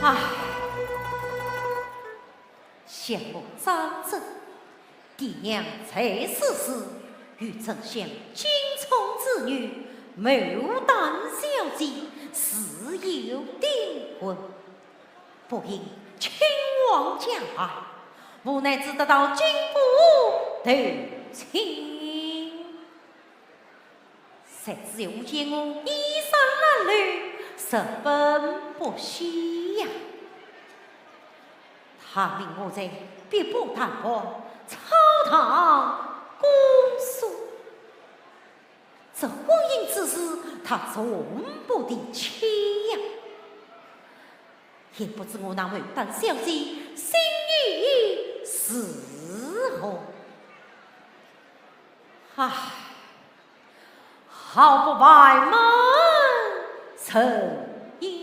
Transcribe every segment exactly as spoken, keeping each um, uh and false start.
唉，想我张珍，爹娘在世时，与丞相金宠之女牡丹小姐，自幼订婚，不幸亲亡家败，无奈只得到金府投亲。 谁知后来我衣衫褴褛，十分不喜呀。他命我在碧波潭旁草堂攻书，这婚姻之事，他从不提起呀。也不知我那牡丹小姐心意如何。唉， 好不烦闷人言。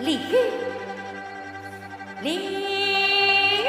李煜，李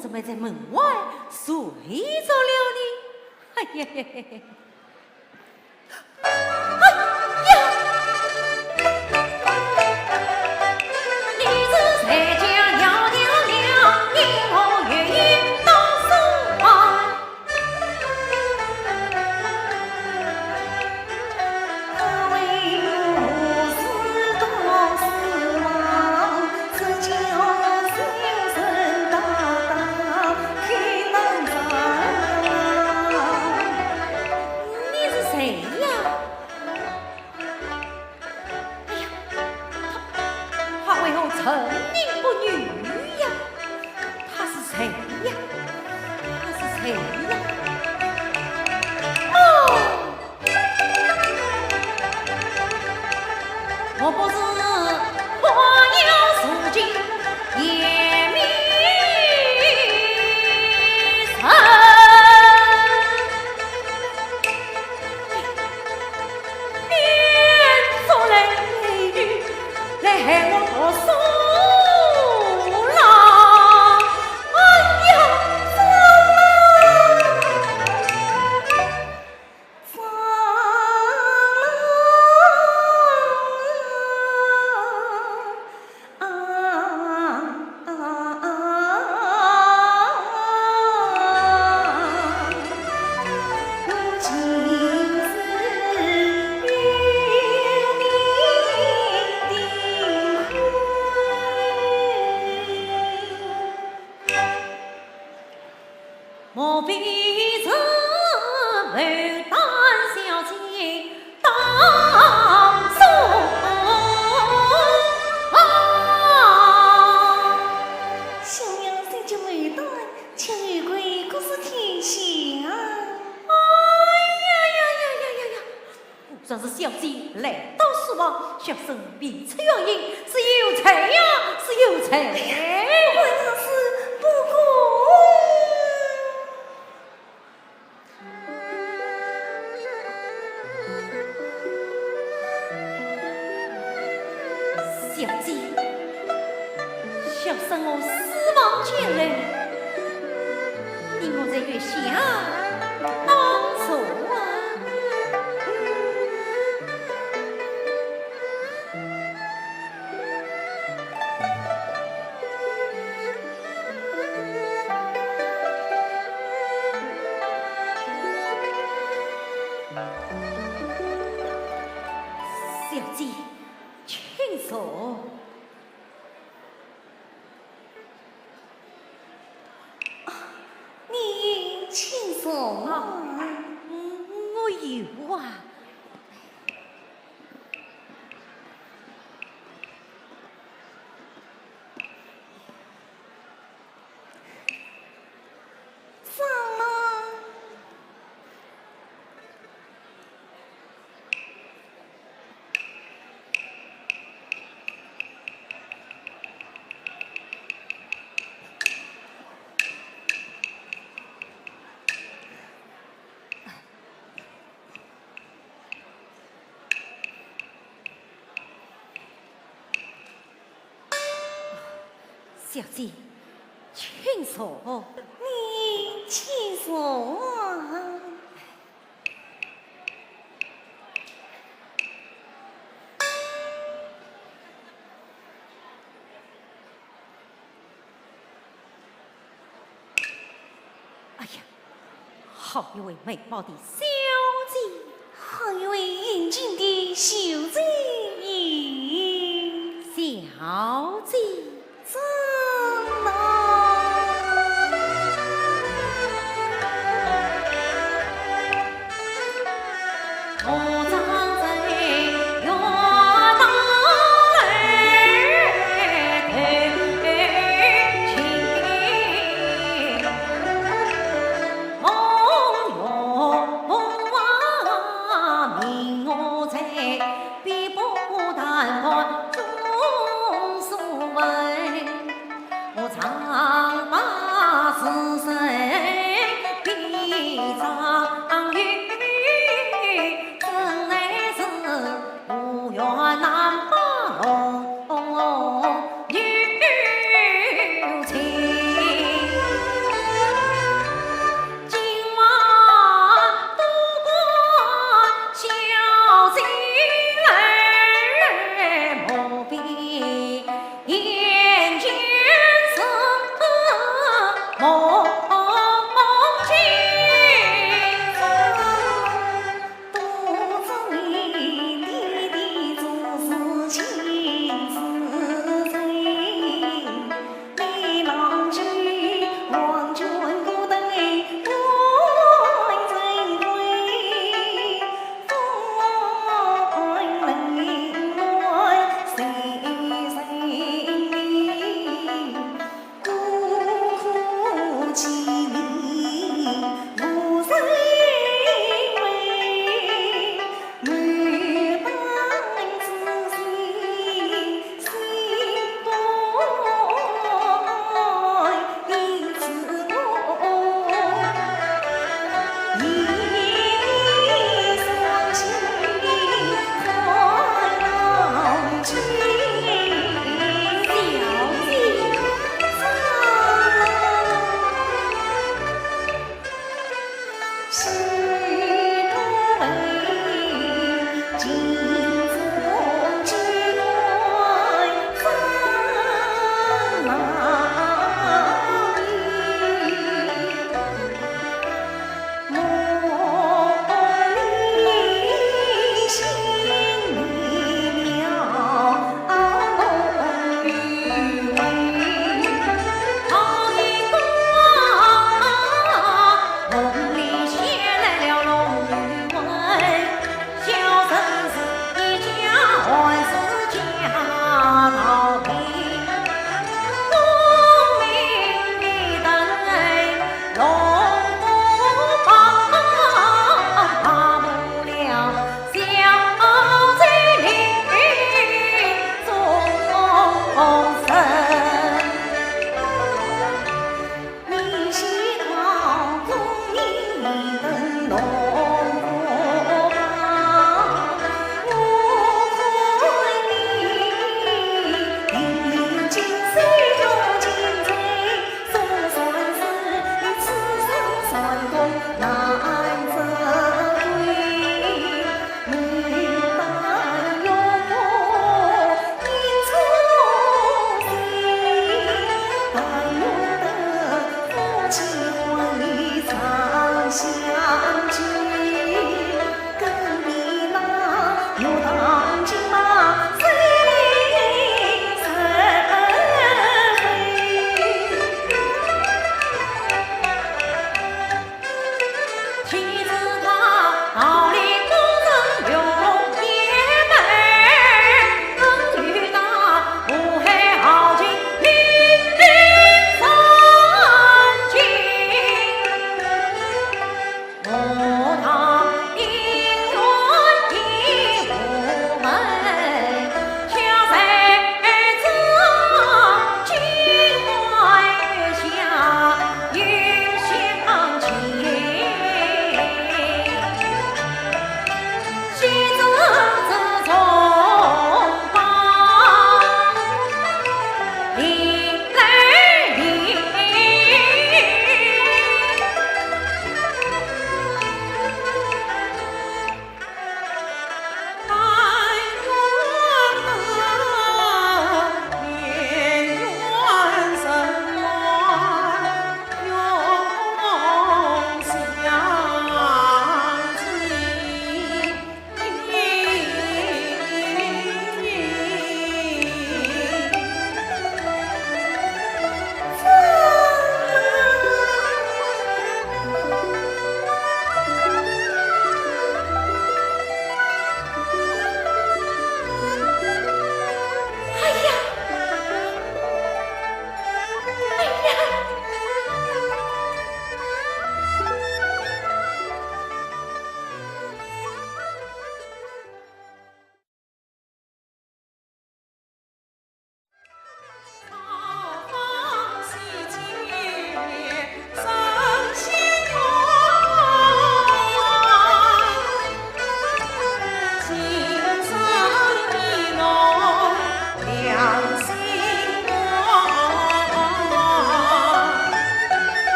怎么在门外睡着了呢？哎呀呀呀呀！哎呀！你是谁家袅袅袅，引我月夜到书房。 你是谁呀？哎呀，他，他为何沉吟不语呀？他是谁呀？他是谁呀？哦！ 我不是花妖素净，夜迷神，变作来美女来害我读书啦！哎呀，糟了！ 莫非是牡丹小姐当中啊？小娘身着牡丹，却有愧各色天香。哎呀呀呀呀呀呀！ 果然是小姐来到书房，小生未出远迎，是有罪呀，是有罪。哎呀，不管他是，不管。小姐，小生我书房见楼，你我在月下当中啊。 小姐，请坐。 你请坐啊。嗯，我有啊。怎么？ 小姐，请坐。你请坐啊。 哎呀，好一位美貌的小姐，好一位英俊的小姐，小姐。 怎么？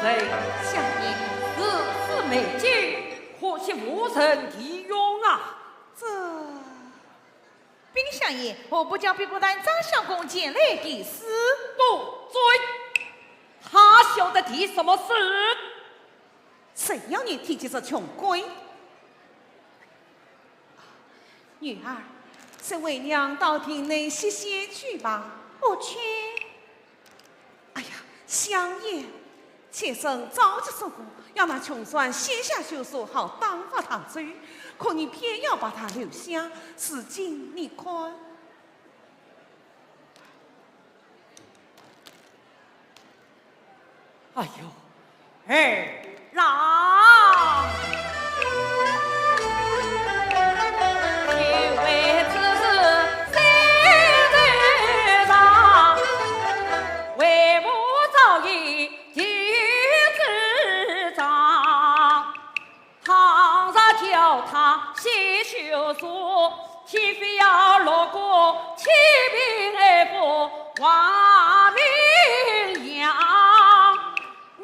相爷，如此美酒，可惜无人提用啊。这……禀相爷，何不叫碧波潭张相公前来提诗？住嘴！他晓得提什么诗？谁要你提起这穷鬼？女儿，随为娘到亭内歇歇去吧。不去。 哎呀，相爷，妾身早就说过，要那穷酸先下休书，好打发他走，可你偏要把他留下，如今你看。哎呦， 儿啊！因为此事谁知道？为父早已定主张，倘若叫他先休书，岂非要落个欺民爱富，坏名扬？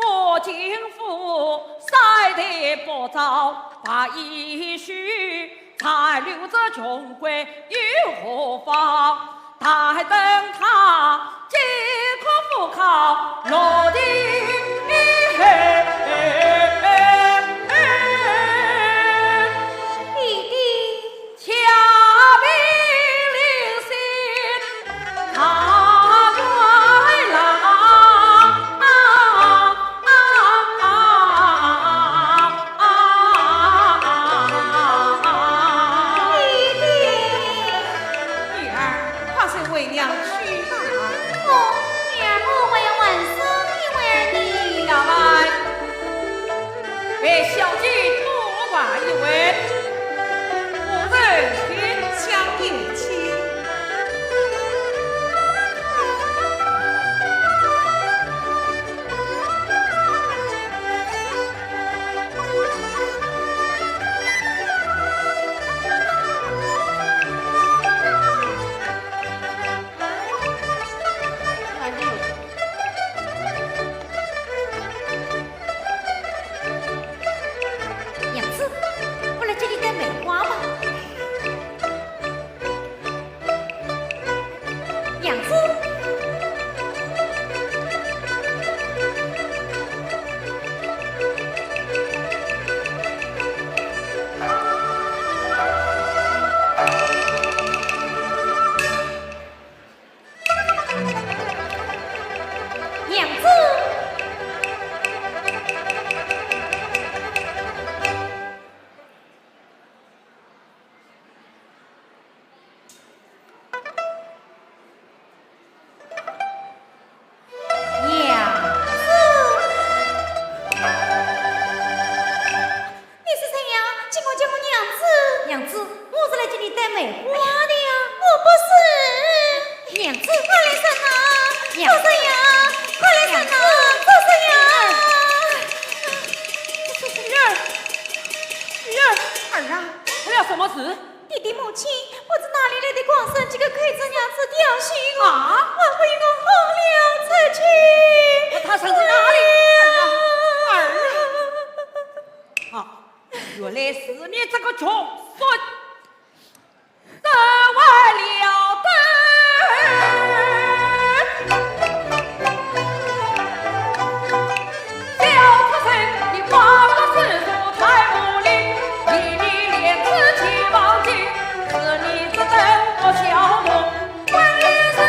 我秦府三代不招白衣婿，才留这穷鬼又何妨？待等他饥渴赴考，落地以后。爹爹。 下命令行，大元郎。爹爹。女儿，快随为娘去吧。哦，娘，我还要还诗给为儿呢。要来。 为小姐多还一回，夫人请。相爷请。 娘子，我来给你带梅花吧。娘子。 娘子。 娘子。 你是谁呀？竟敢叫我娘子？娘子，我是来给你带梅花的呀。我不是。娘子。快来人呐！娘子。做什呀？快来人呐！娘子。做什呀？女儿，女儿。儿啊。出了什么事？爹爹母亲，不知哪里来的狂僧，竟敢扣着娘子吊刑我，啊？还不与我放了出去。他，他藏在哪里？儿啊，儿啊。 啊，原来是你这个穷孙，这还了得！小畜生，你花个四处太无礼，一米两尺七方斤，是你只等我小童。 来人，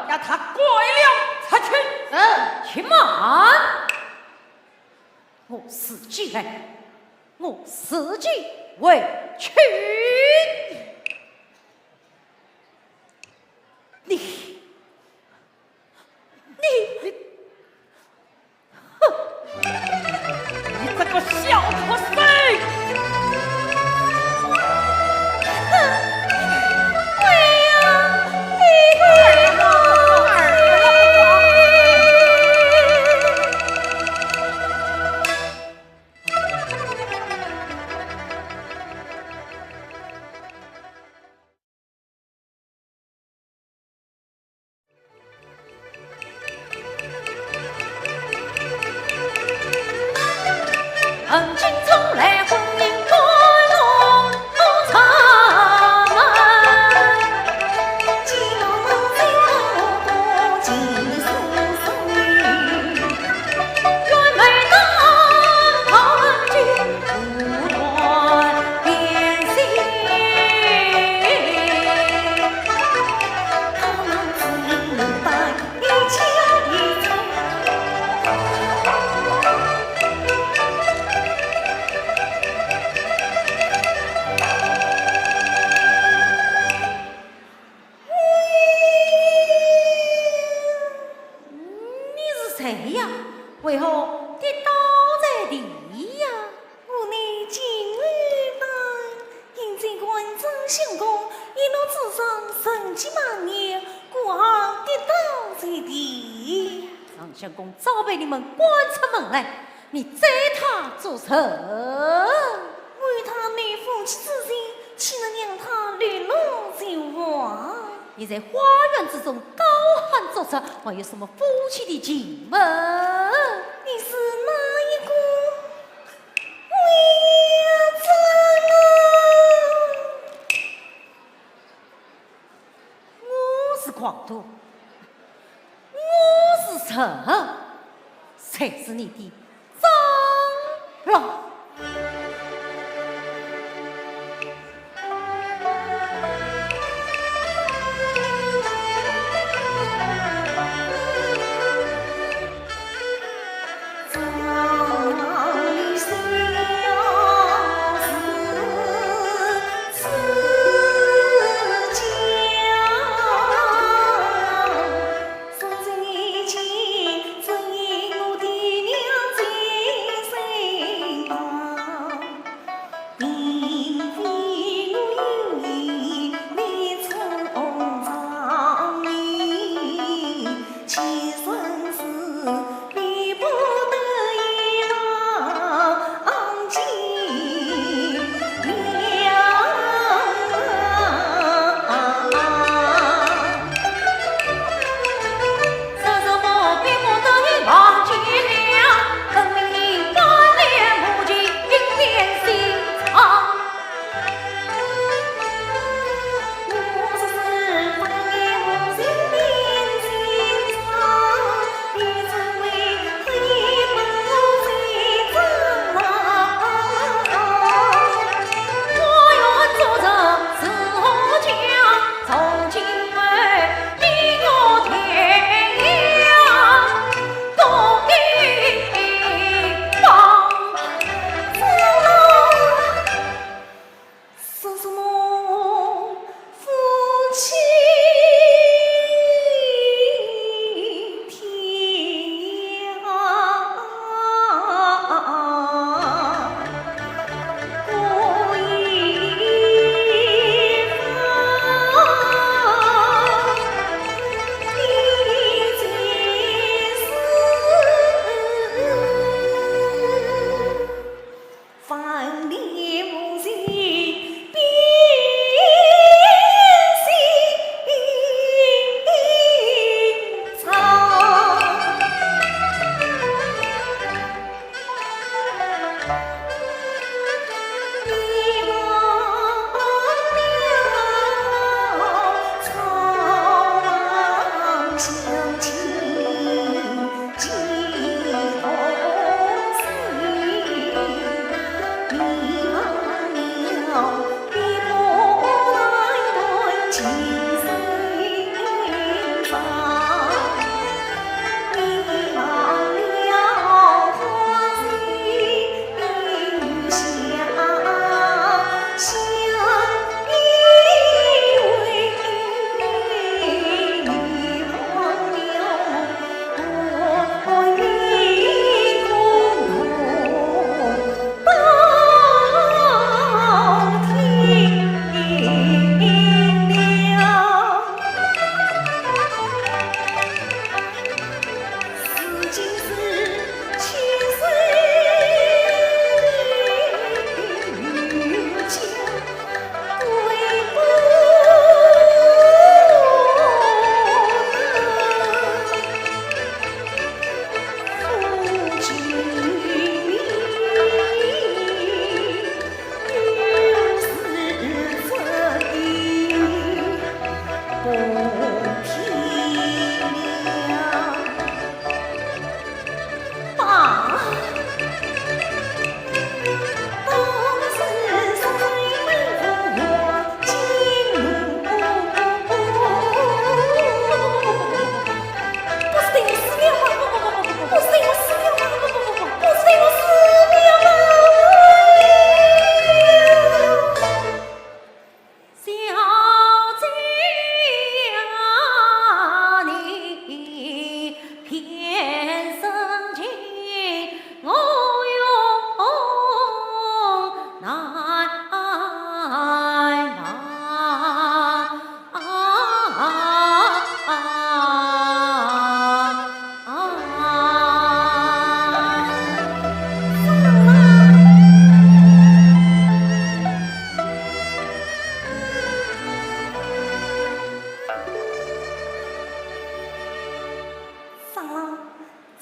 要他跪了，出去。嗯。且慢。 我自己来，我自己回去。你，你，你，哼，你这个小畜生！哼，喂呀，你呀，为何跌倒在地呀？我乃金玉丹，因在关张相公一怒之上，趁机蛮腰，故而跌倒在地。张相公早被你们赶出门来，你追他做甚？为他没夫妻之心，岂能让他流落在外？你在花园之中高喊作甚，还有什么夫妻的情分？你是哪一个？我呀，怎么？我是狂徒，我是谁？谁是你的长老？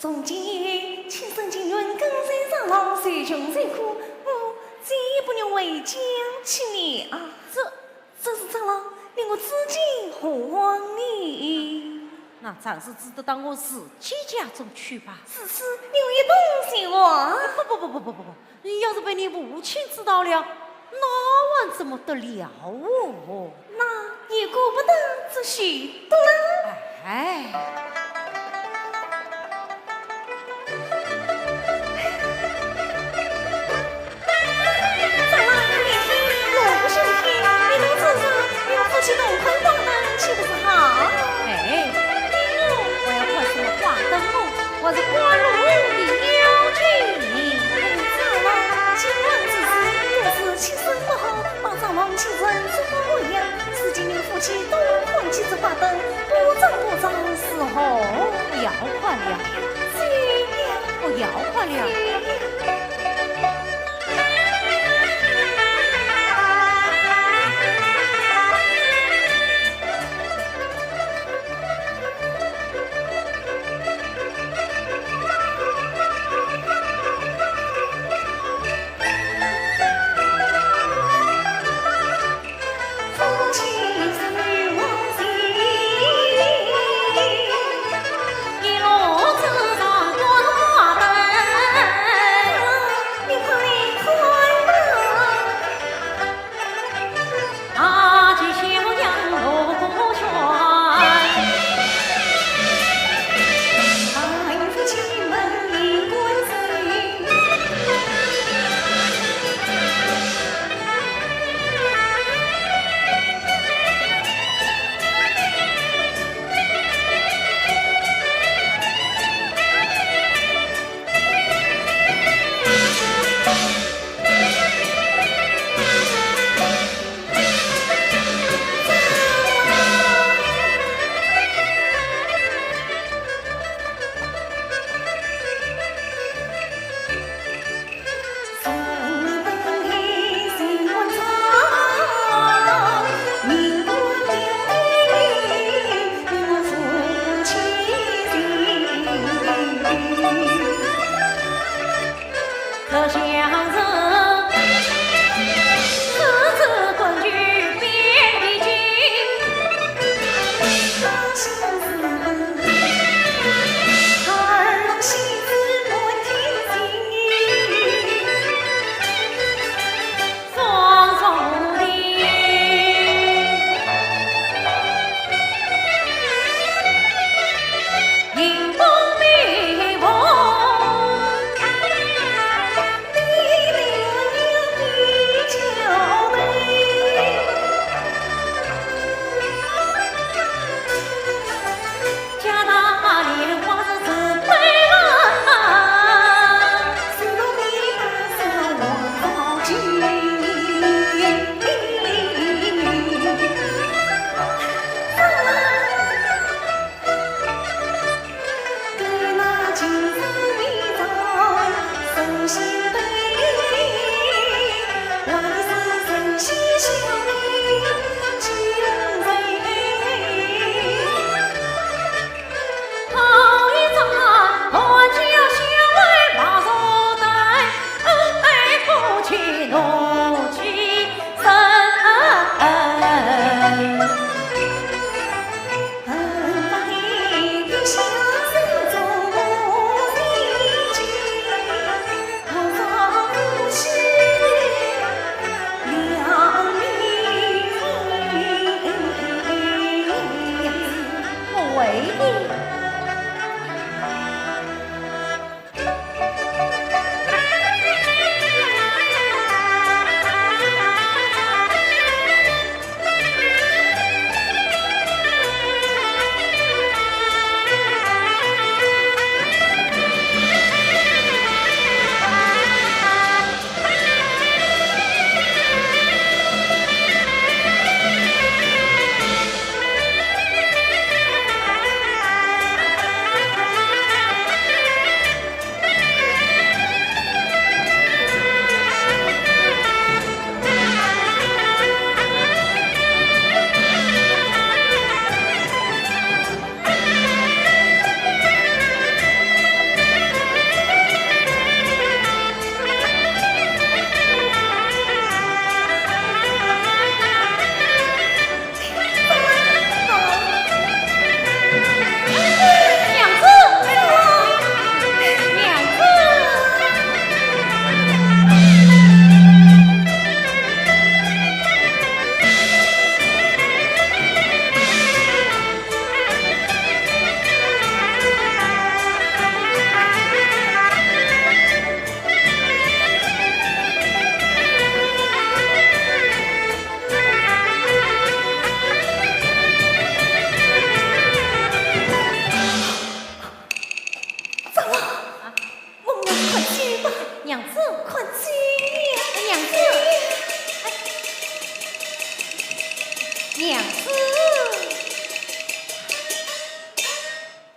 从今以后，妾身情愿跟随长老受穷受苦，我再也不愿回家去了。这，这是长老，你我之间何往呢？那暂时只得到我自己家中去吧。如此，你我一同前往。不不不不不不不，要是被你母亲知道了，那还怎么得了哦？那也顾不得这许多了。哎。长老，你听，我不想听，你们这是与夫妻同款挂灯，岂不是好？哎，你我，我要挂什么挂灯哦？ 我是挂炉的妖精。哎，长老，今晚之事，若是妾身不好，把长老气成这副模样，如今你夫妻都看起这挂灯，不长不长是何？不要挂了。这样。不要挂了。这样。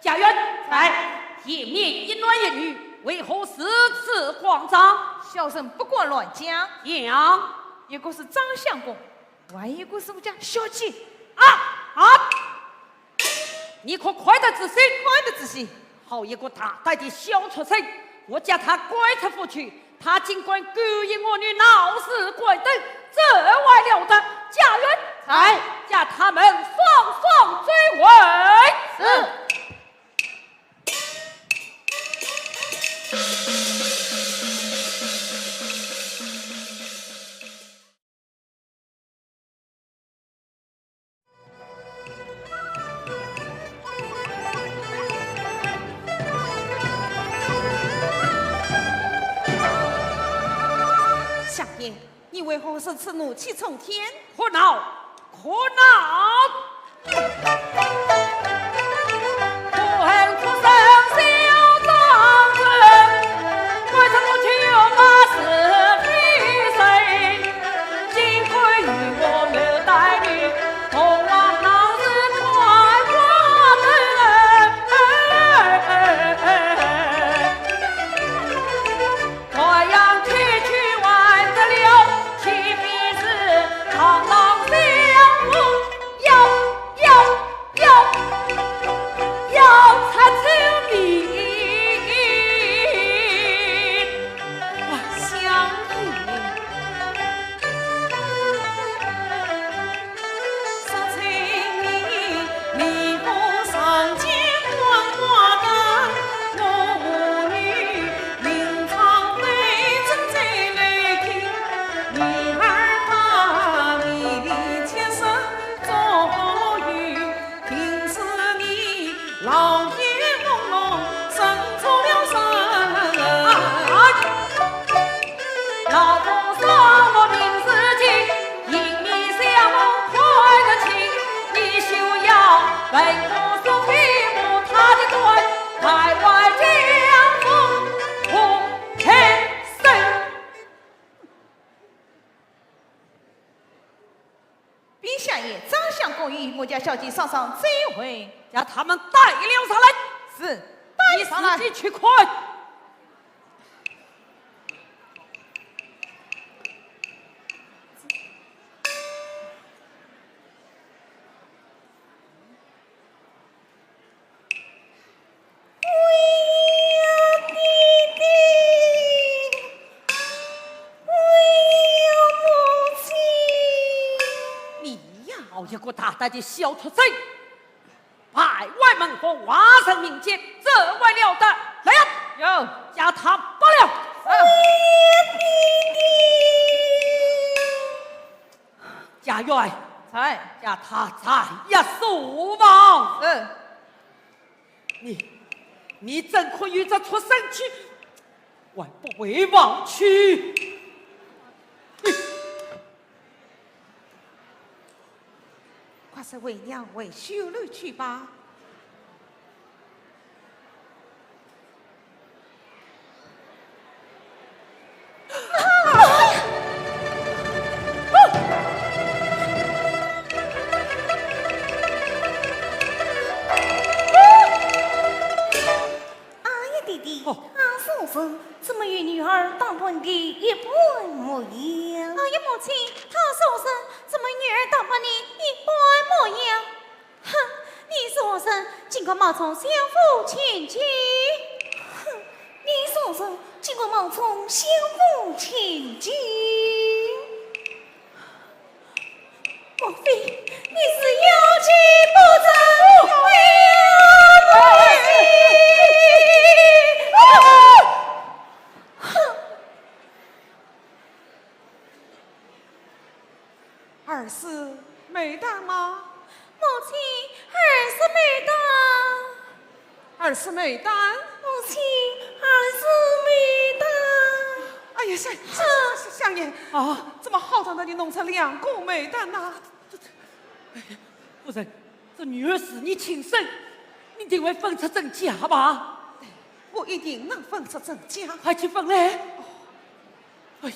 家院。在。前面一男一女，为何如此慌张？小生不敢乱讲。讲。一个是张相公，还有一个是我家小姐。啊，啊！你可看得仔细？看得仔细。好一个大胆的小畜生！我将他赶出府去，他竟敢勾引我女闹事干灯，这还了得！家院。在。将他们双双追回。是。相爷，你为何如此怒气冲天？可恼，可恼！ 禀相爷，张相公与我家小姐双双追回。将他们带了上来。是，带上来。你自己去看。 哎呀，爹爹！哎呀，母亲！你呀，好一个大胆的小畜生！败坏门风，坏人民间，这还了得！来呀，有，将他绑了！是。哎呀，爹爹！家院，在。将他斩于首房。是。 你，你怎可与这畜生去，还不回房去？你快随为娘回绣楼去吧。 哎呀，爹爹，哦。啊，叔叔，怎么与女儿打扮的一般模样？哎呀，母亲，他叔叔怎么女儿打扮的一般模样？ 哼，你畜生，竟敢冒充相府千金！哼，你畜生，竟敢冒充相府千金！莫非你是妖姬不成？哎呀，莫非！哼！ 儿是梅丹吗？母亲，儿是梅丹。儿是梅丹？母亲，儿是梅丹。哎呀，相，相，相，相爷，啊，怎么好端端地弄出两个梅丹呐？这，这，哎呀，夫人，这女儿是你亲生，你定会分出真假吧？我一定能分出真假。快去分来。 哎呀，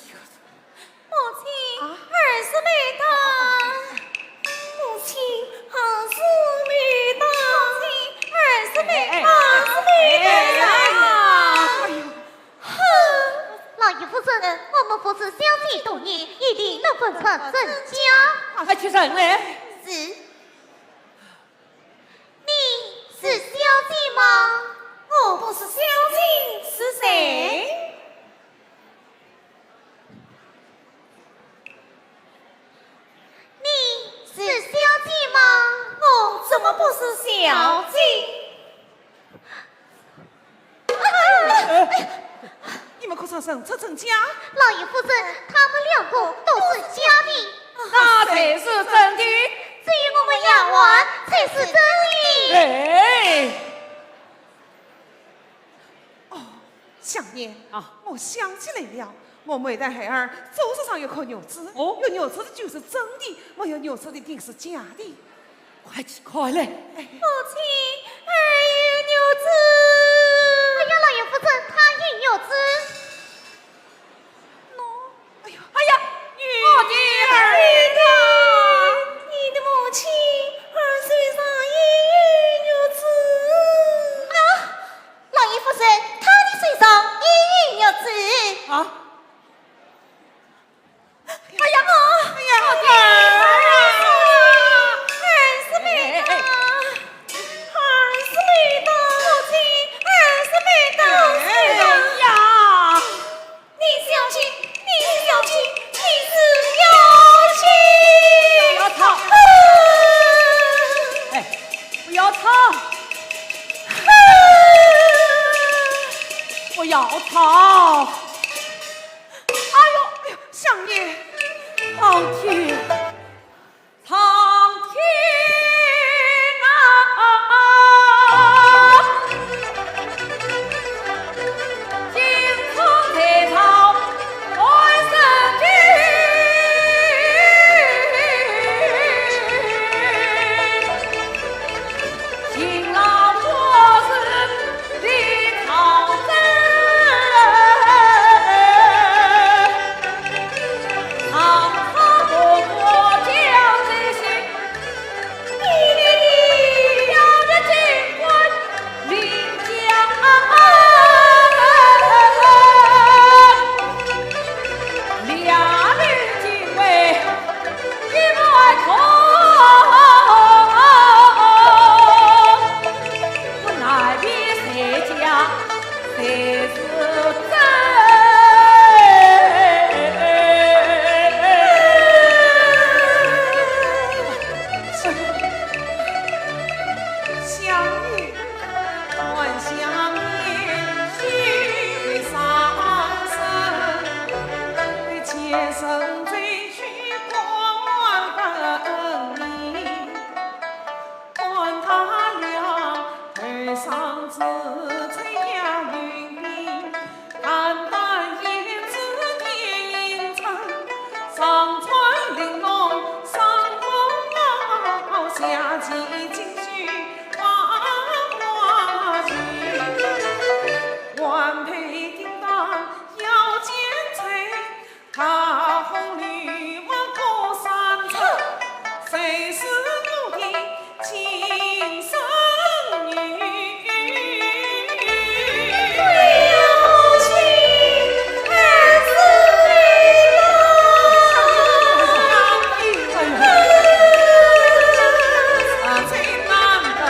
母亲，啊？儿是梅丹。母亲，儿是梅丹。母亲，儿是梅丹。哎，哎，多年，一定能问出真假。快去问来。是。你是小姐吗？我不是小姐，是谁？你是小姐吗？我怎么不是小姐？ 你们可曾认出真假？老爷夫人，他们两个都是假的。那谁是真的？只有我们丫鬟才是真的。哎，哦，香烟啊，我想起来了，我每当孩儿桌子上有颗玉珠，哦，有玉珠的就是真的，没有玉珠的定是假的。 快起，快来！母亲，儿有玉珠。哎呀，老爷夫人，她有玉珠。喏，哎呀，哎呀，我的儿啊！你的母亲，儿身上也有玉珠。啊，老爷夫人，她的身上也有玉珠。啊？ 哎呀，哎呀，我的儿啊！儿是没的，儿是没的，母亲，儿是没的，哎呀！你小心，你小心，你是小心！不要吵！哎，不要吵！不要吵！ 哎呦，哎呦，香烟！苍天，苍天啊！金风在朝，万声惊。 勤劳做事的长者，常常不过叫这些，你的要的尽管领教。两人敬畏 一脉通，我难辨谁假谁是真。香烟，还香烟，许你伤身，前生罪 去管不明，管他了，头上是这样云鬓，淡淡胭脂电影城，上穿玲珑双凤帽，下系锦绣花花裙，环佩叮当腰间垂。 桃红绿抹过山川，谁是我的情深女？哎呀，母亲，儿是你的。哎呦，啊，最难得。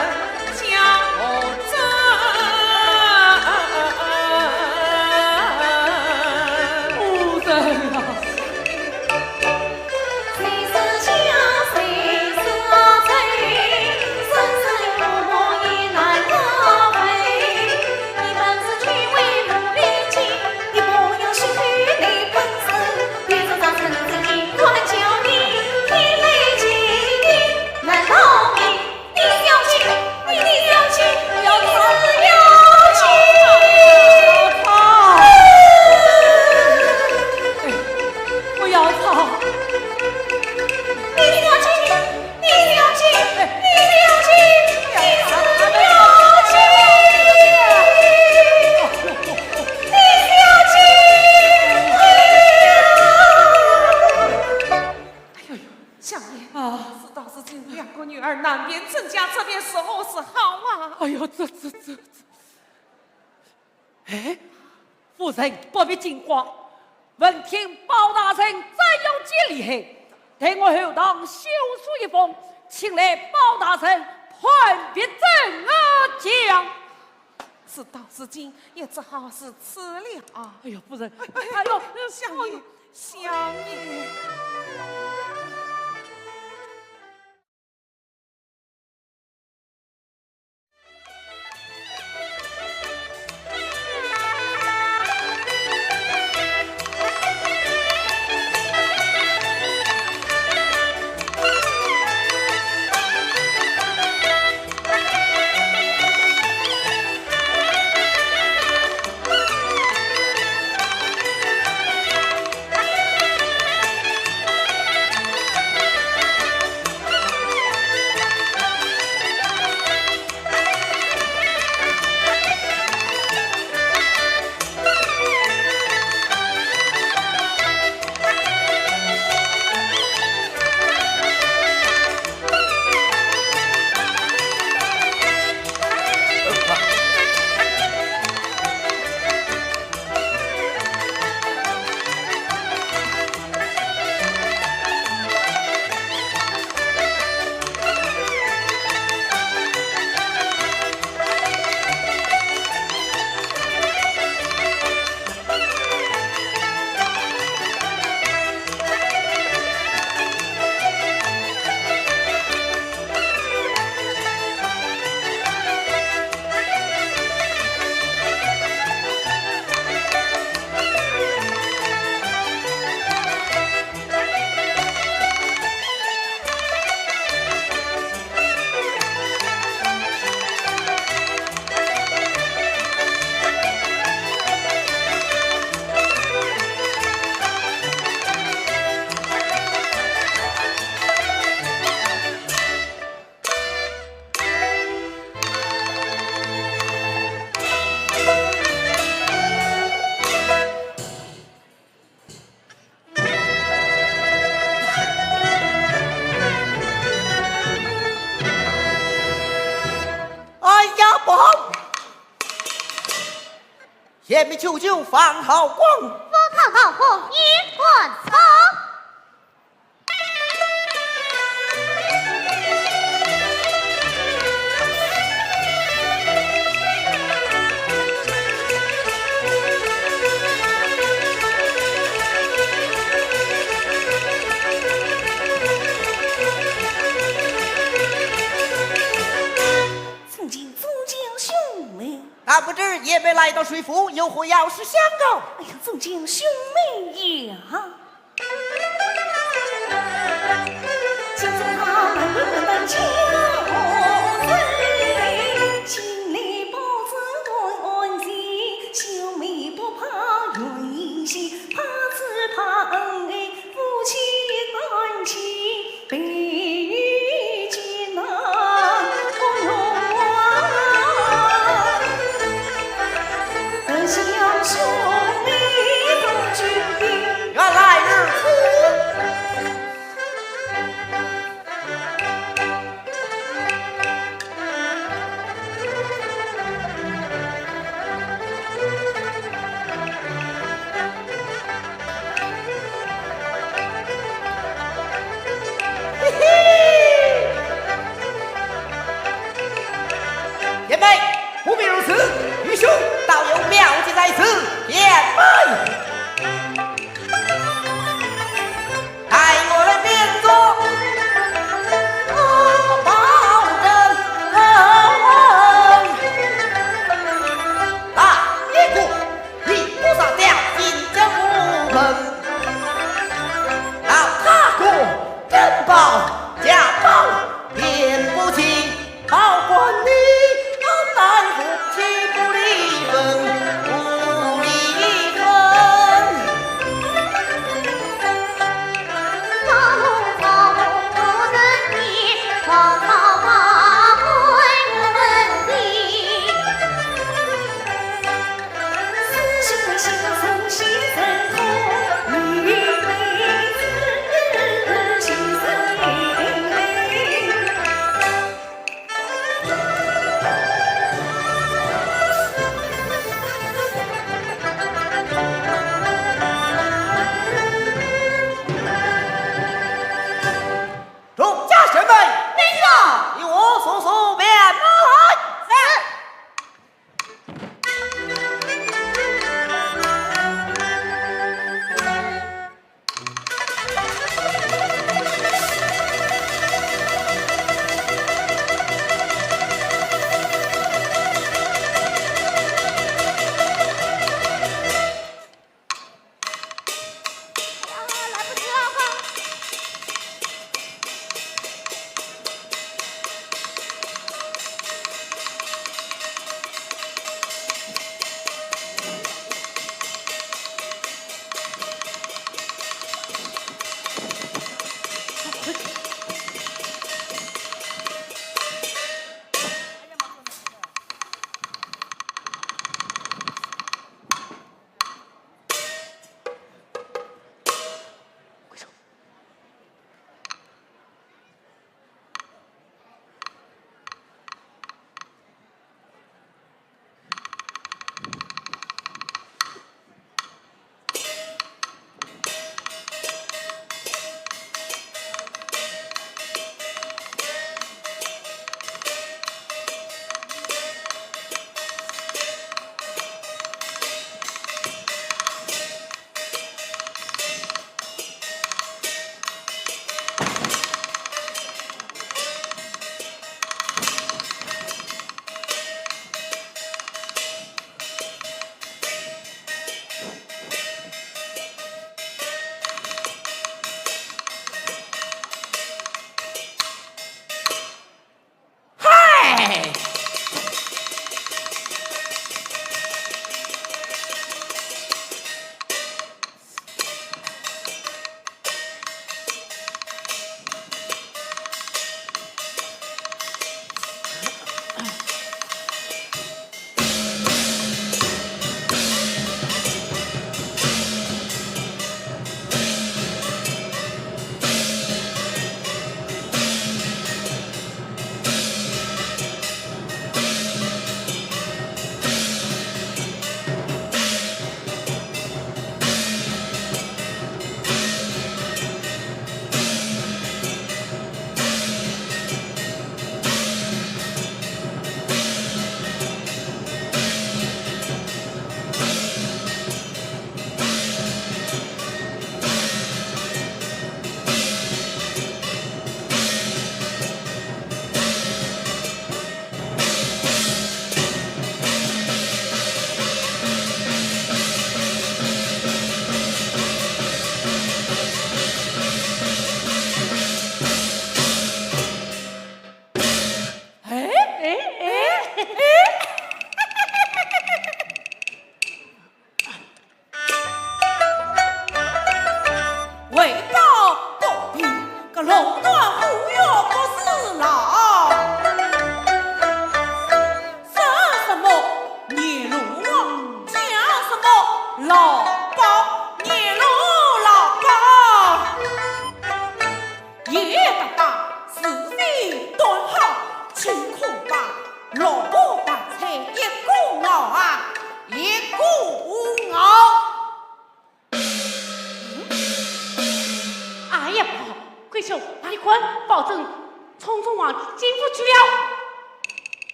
你小姐，你，你小姐，你是小姐。不要吵！哎，不要吵！你小姐，你小姐，你小姐，你是小姐。你小姐，哎呀。 哎呦，香烟啊，事到如今，两个女儿难辨真假，这便如何是好啊？哎呦，这，这，这，这……哎，夫人不必惊慌，闻听包大人斩妖解厉害，待我后堂修书一封，请来包大人判别真假。事到如今，也只好如此了。哎呦，夫人，哎呦，哎呦，相爷，哎呦，相爷。 哎呀，不好！贤妹求救方好光。我看老夫也敢说。 参见众将兄妹。但不知贤妹来到水府，有何要事相告？哎呀，众将兄妹呀！ 原来如此。 嘿嘿，贤妹，不必如此，愚兄倒有妙计在此，贤妹。待我来变作包拯。啊，你个 你不杀掉金家无门，那他个珍宝家宝变不清，保管你，我乃不起不离分，不离分。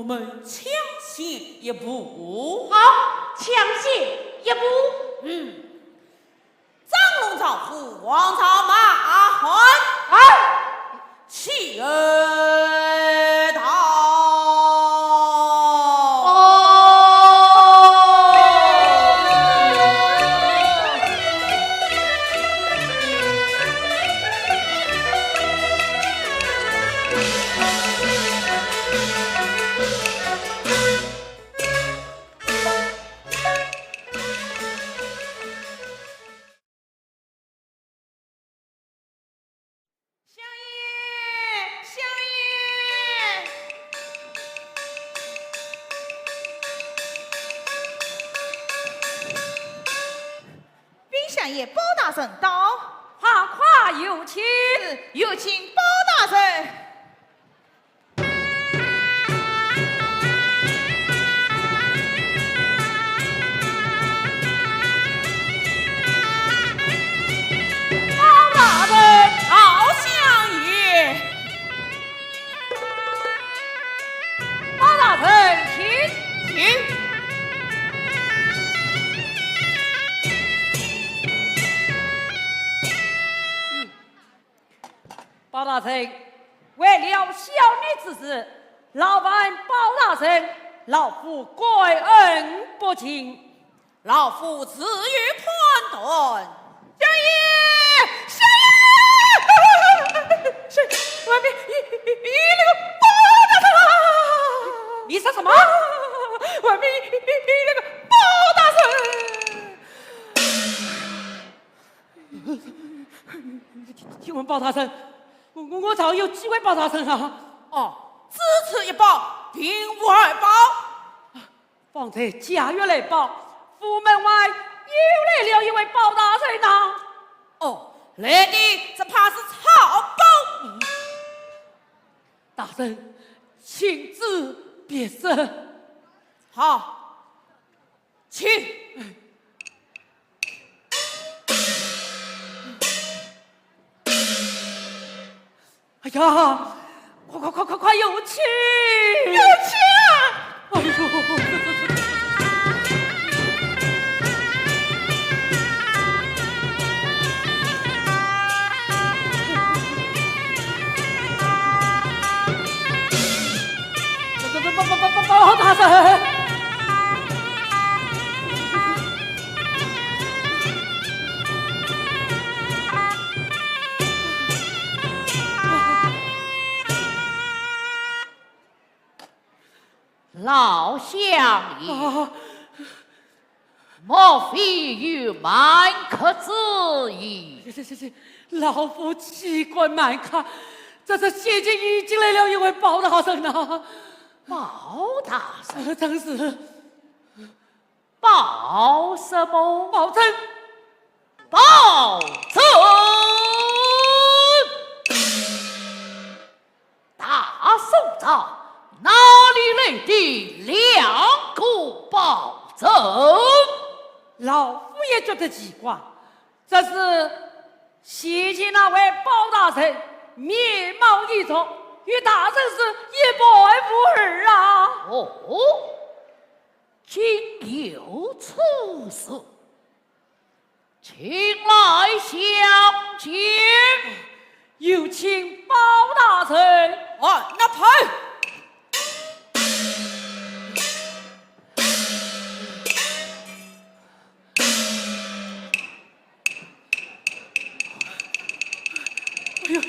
我们抢先一步。好，抢先一步。嗯，张龙赵虎，王朝马汉。哎。 起而逃。哦。相爷，相爷！禀相爷，包大人到。快快有请。是，有请包大人。 包大人。赵相爷。包大人，请。请。 包大人，为了小女之事，劳烦包大人，老夫感恩不尽。老夫自有判断。相爷，相爷，是外面有，有那个包大人啊！你说什么？外面有，有那个包大人。 请问包大人，我，我，我常有几位包大人啊？哦，只此一包，并无二包。方才贾玉来报，府门外又来了一位包大人呐。哦，来的只怕是草包。大人，请旨便是。好， 请。哎呀，快快快快快，有请！有请啊！哎呦，这这这这。 这，这，这，包，包，包，包，包大人。老相爷，啊。 莫非有瞒客之意？这，这，这，这，老夫岂敢瞒客？这，这，先前已经来了一位包大人呐。包大人？呃，正是。包什么？包拯。包拯！ 大宋朝哪里来的两个包拯？老夫也觉得奇怪，只是先前那位包大人面貌异常，与大人是一般无二啊。哦，竟有此事。 请来相见。有请包大人。哦，那派。哎呦呦！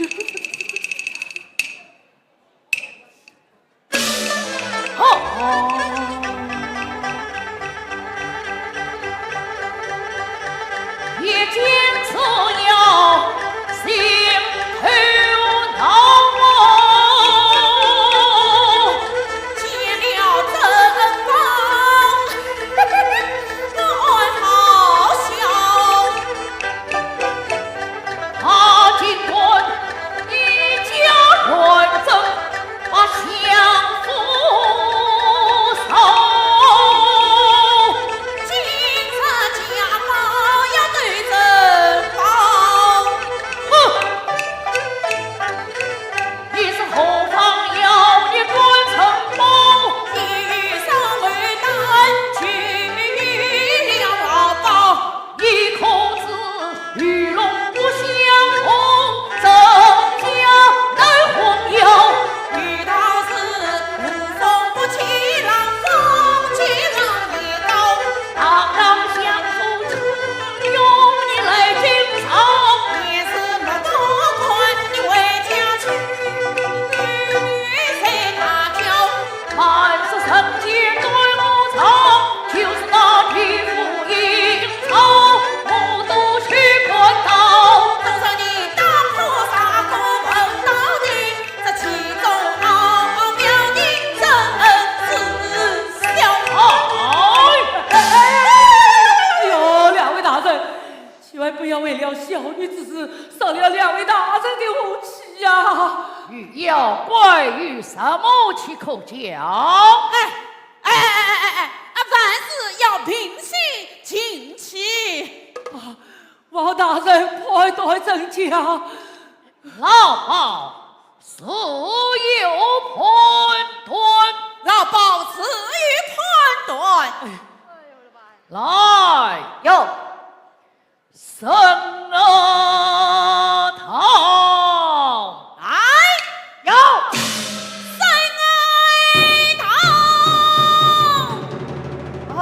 小女之事，伤了两位大人的和气呀。与妖怪有什么气可讲？哎，哎，哎，哎，哎，哎，啊，万事要平心静气。啊，王大人判断怎讲？老包自有判断。老包自有判断。哎。来。有。 沈二桃。来。有。沈二桃。哦。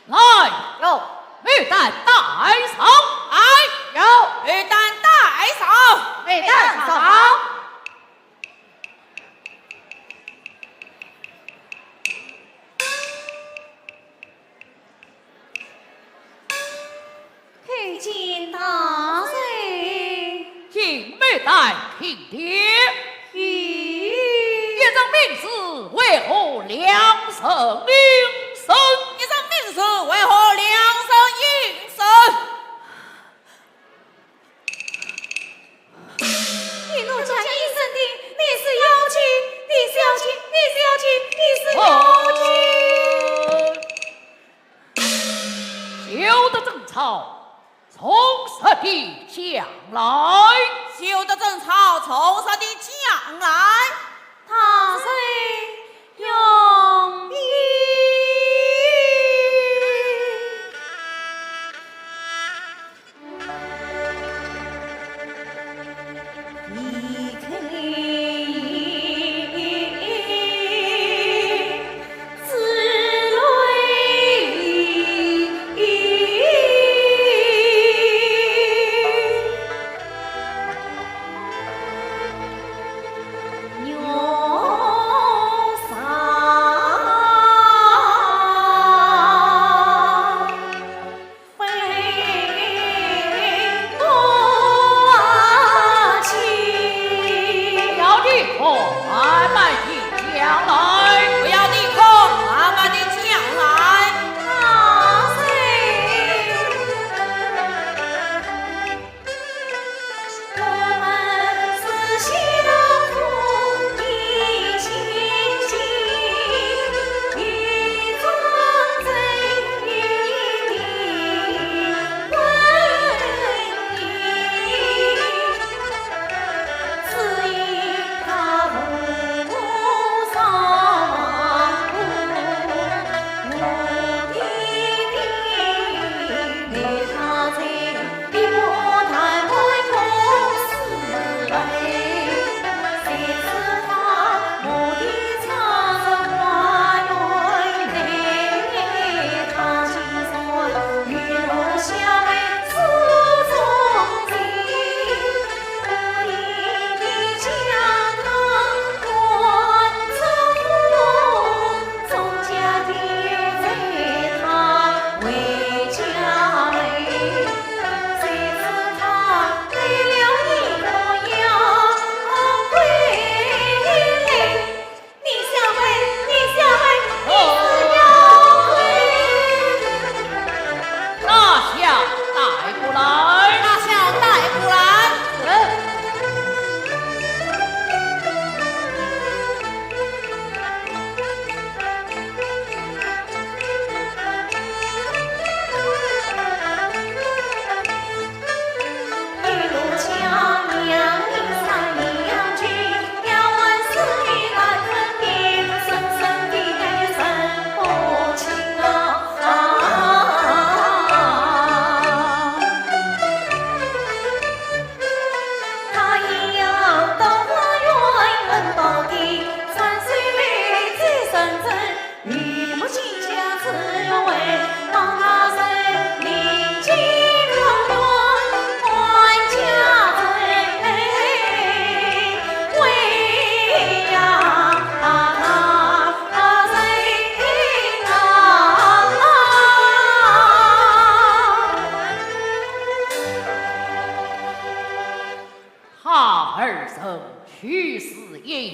来。有。牡丹带上。来。有。牡丹带上。牡丹上。 叩见大人。请牡丹听帖。一人名字为何两人应声？一人名字为何两人应声？ 你奴家应声的，你是妖精，你是妖精，你是妖精，你是妖精。哦。休得争吵，从实地讲来。休得争吵，从实地讲来。大人容易。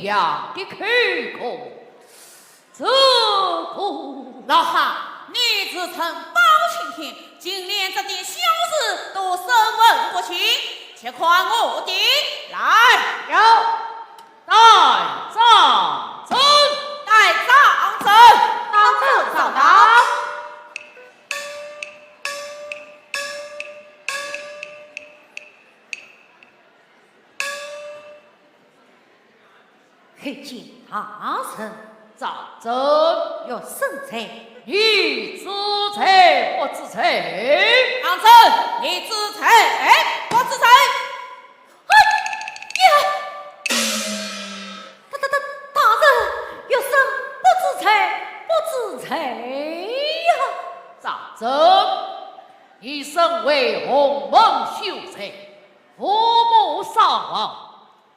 样的口供。这个，老汉，你自称包青天，竟连这点小事都审问不清，且看我的！来。有。带状证。带状证。状证上堂。 参见大人。状证。学生在。你知罪不知罪？状证，你知罪不知罪？哎呀！大、大、大、大人，学生不知罪，不知罪呀。状证，你身为洪门秀才，父母双亡，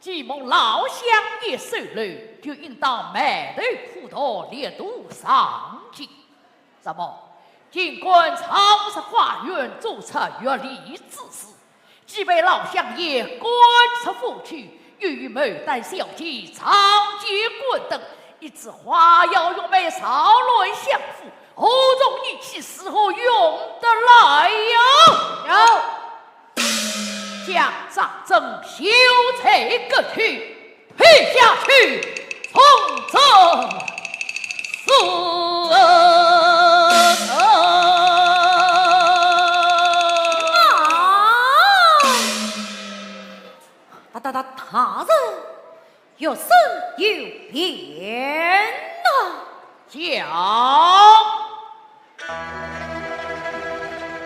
既蒙老相爷收留，就应当埋头苦读，力图上进。怎么，竟敢闯入花园，做出越礼之事，既被老相爷赶出府去，又与牡丹小姐仗剑观灯，一枝花妖玉梅扰乱相府，何种义气，如何用得来呀？有。 将状证写在案头，拍下去，从此死罪。大、大、大、大人， 学生有辩呐。讲。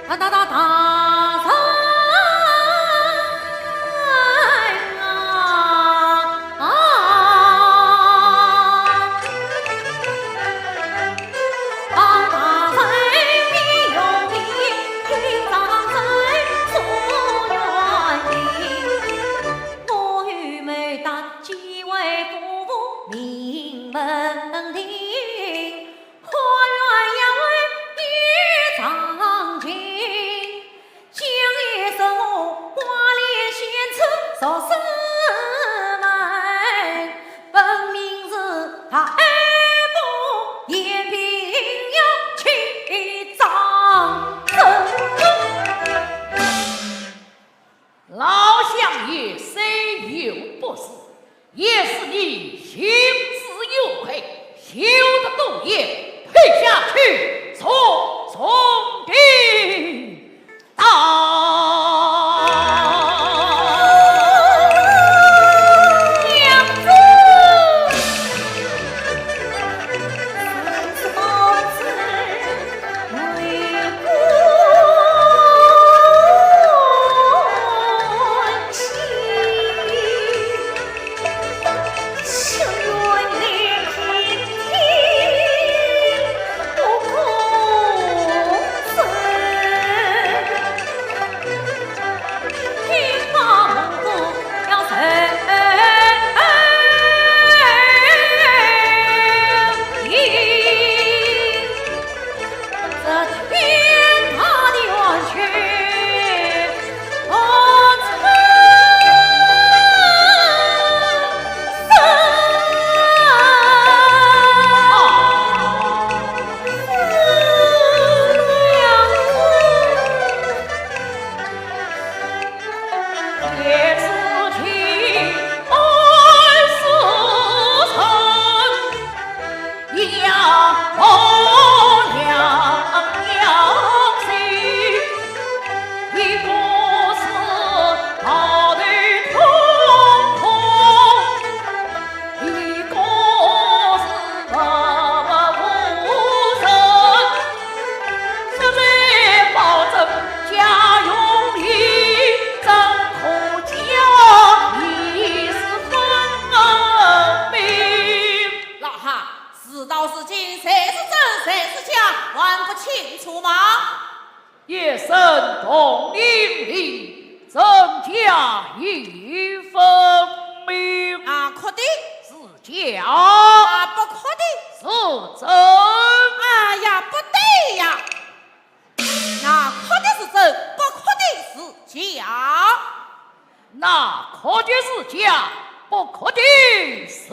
大、大、大、大人啊，啊，大、大人，你有理，听大人说原因。 我与牡丹既为夫妇名门庭，花园要为女长情，将来说我挂脸献丑入师门，分明是大夫言平要欺长生。 老相爷虽有不是，也是你心慈有愧，休得多言，拍下去，重重的打。娘子。 老汉，事到如今，谁是真，谁是假，还不清楚吗？ 夜深铜铃里，真假已分明。那哭的？是假。那不哭的？是真。哎呀，不对呀！那哭的是真，不哭的是假。 那哭的是假，不可的是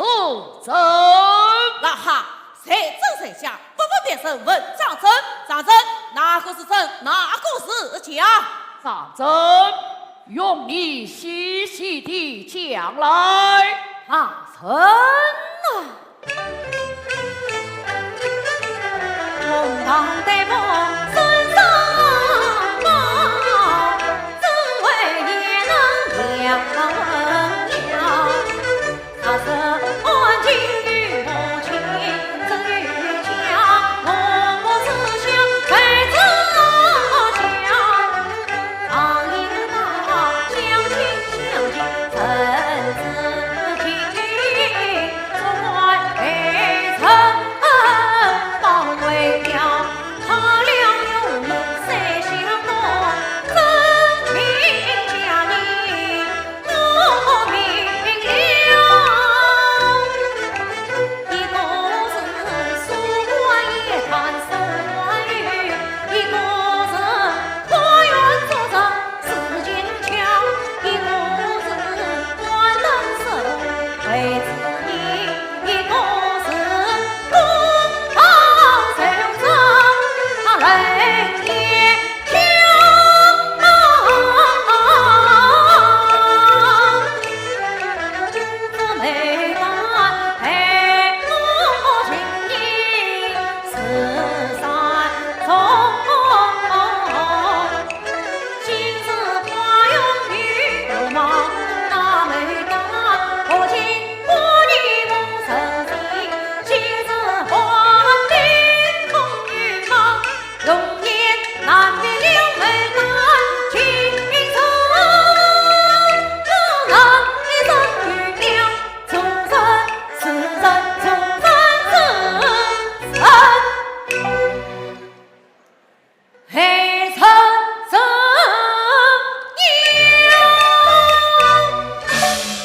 真。那哈，谁真谁假，不分辨认问张真。张真，哪个是真，哪个是假？张真，容你细细地讲来。张真啊，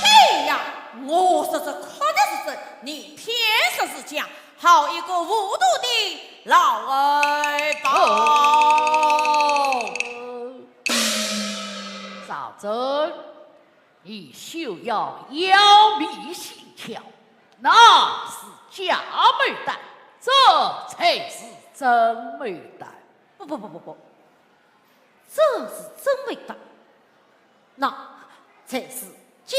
哎呀，我说这哭的是真，你偏说是假，好一个糊涂的老二宝。赵正，你休要妖迷心窍，那是假牡丹，这才是真牡丹。不不不不不，这是真牡丹，那才是假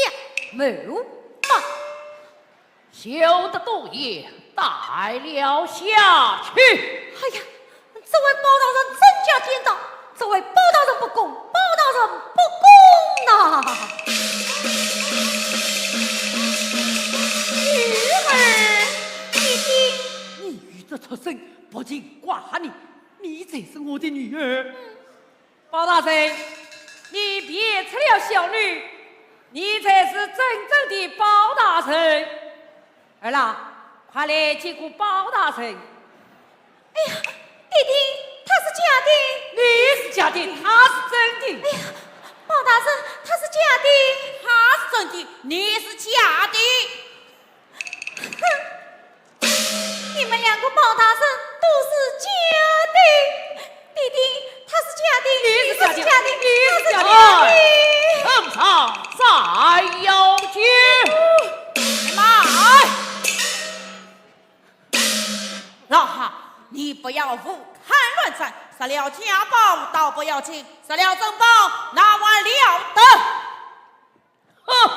牡丹。休得多言，带了下去。哎呀，这位包大人真假颠倒，这位包大人不公，包大人不公呐！女儿，爹爹。你与这畜生不敬寡人，你才是我的女儿。 包大人，你别吃了小女，你才是真正的包大人。儿啦，快来见过包大人。哎呀，爹爹，她是假的。你是假的，她是真的。哎呀，包大人，她是假的。她是真的，你是假的。 哼，你们两个包大人都是假的。爹爹，她是假的，你是假的，你是假的，她是假的。哎，呈上斩妖监。慢！老汉，你不要胡谈乱传，杀了假包倒不要紧，杀了真包那还了得？ 哼，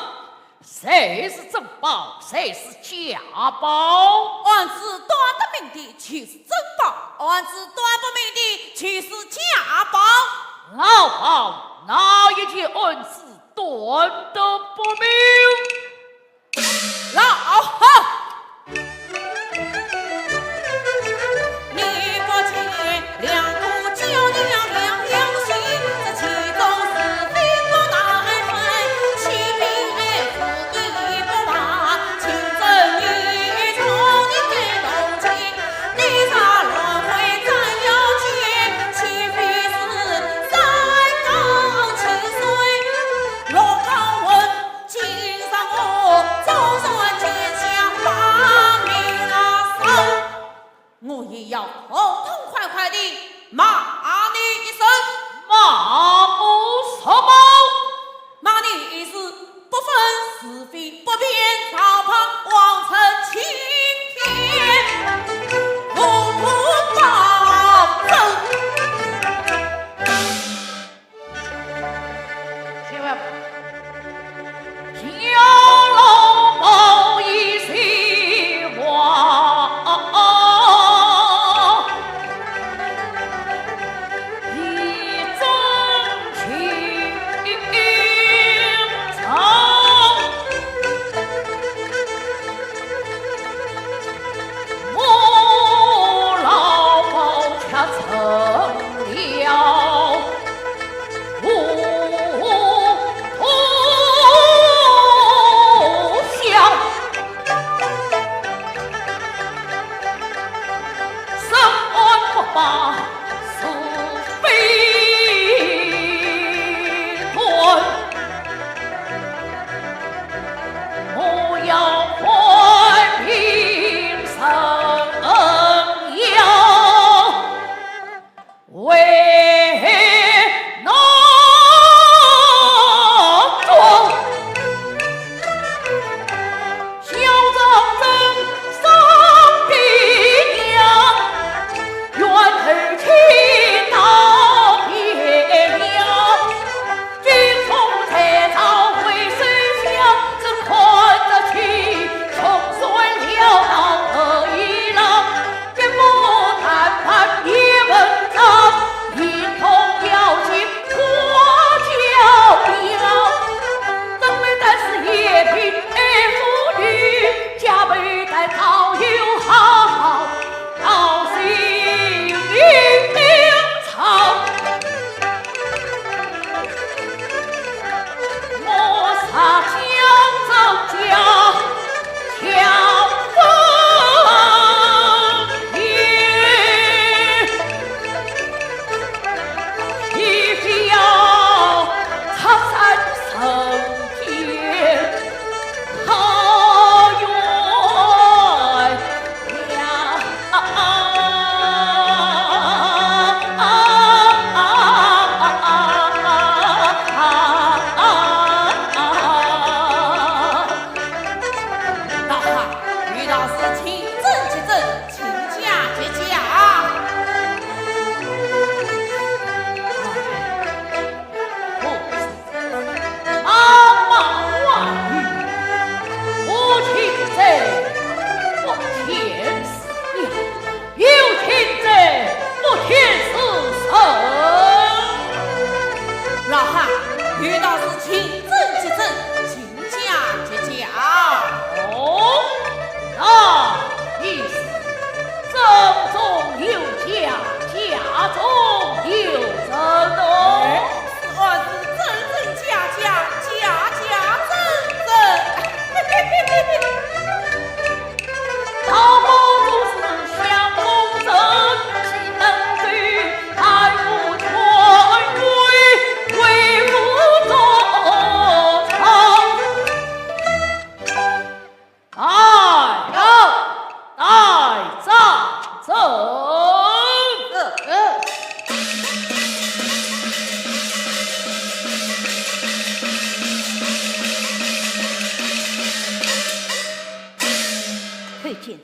谁是真包，谁是假包？案子断得明的就是真包，案子断不明的就是假包。老包，哪一件案子断得不明？老汉！ 请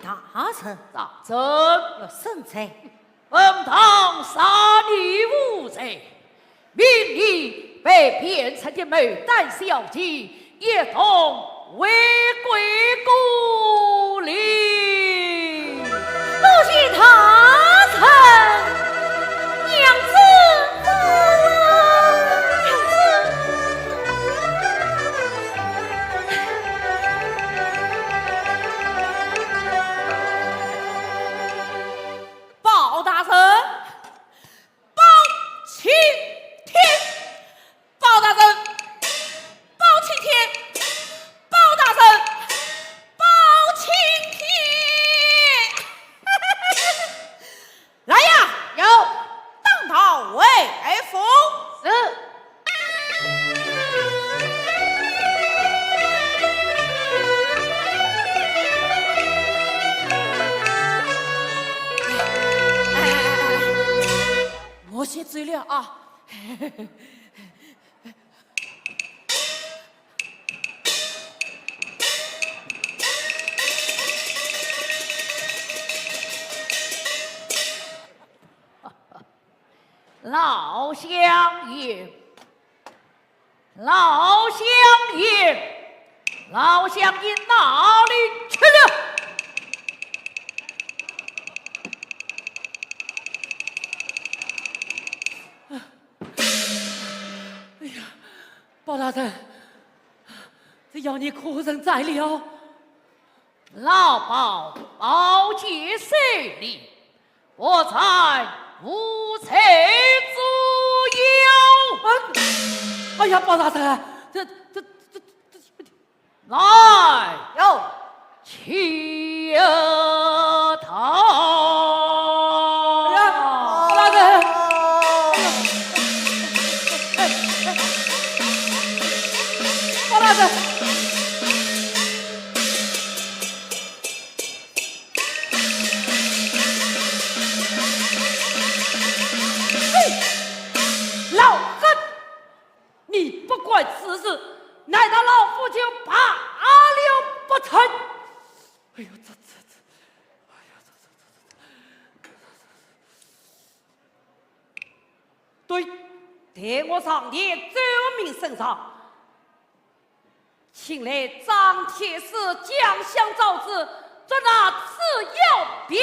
大人。大人。有甚哉？本堂杀你无罪，命你被卞城的牡丹小姐一同回归故里。多谢大人。娘子，娘子。 包大人，包青天，包大人，包青天，包大人，包青天。来呀！有。当道回府。是。 我先走了啊。老相爷，老相爷，老相爷哪里去了？ 哎呀，包大人，这妖孽可曾在了？老包，包介受礼，不在，无罪之有。哎呀，包大人，这，这，这，这， 来，有。请到。哎呀，包大人。包大人。嘿，老贼！ 你不管此事，难道老夫就罢了不成？哎呦，这，这，这，哎呦，这，这，这，这，这，对，待我上殿奏明圣上，请来张天师、将相赵子，捉拿此妖殒了。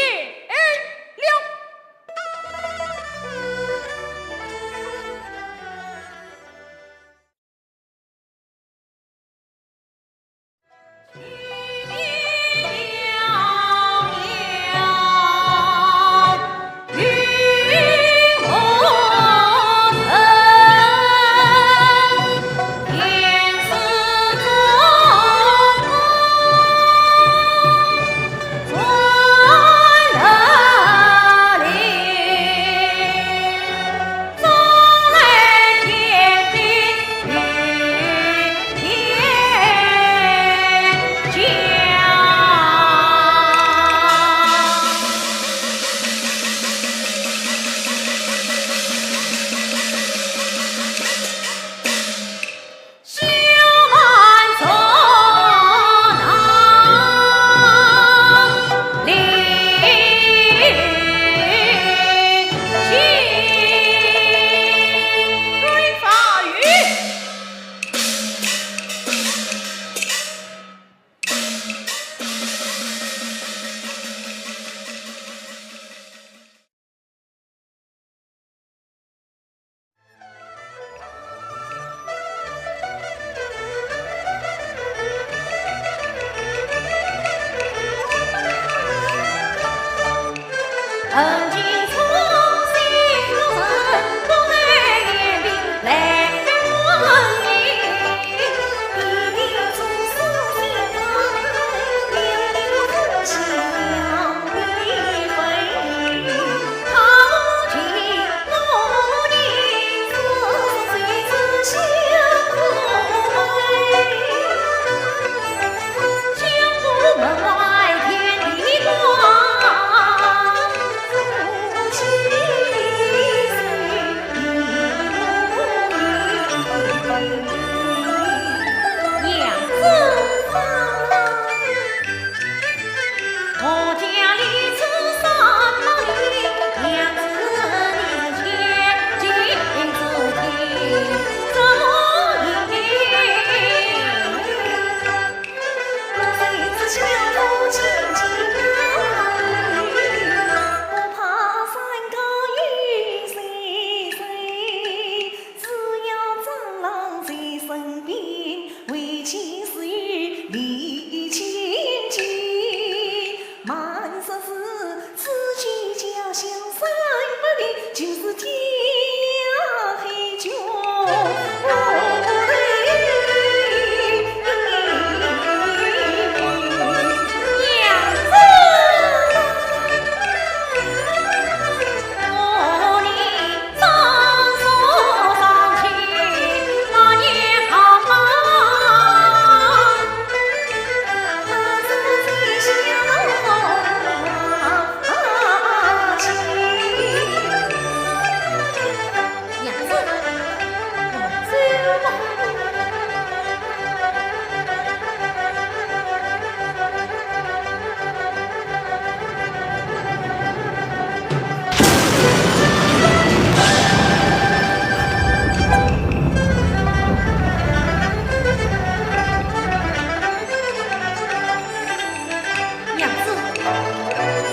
娘子，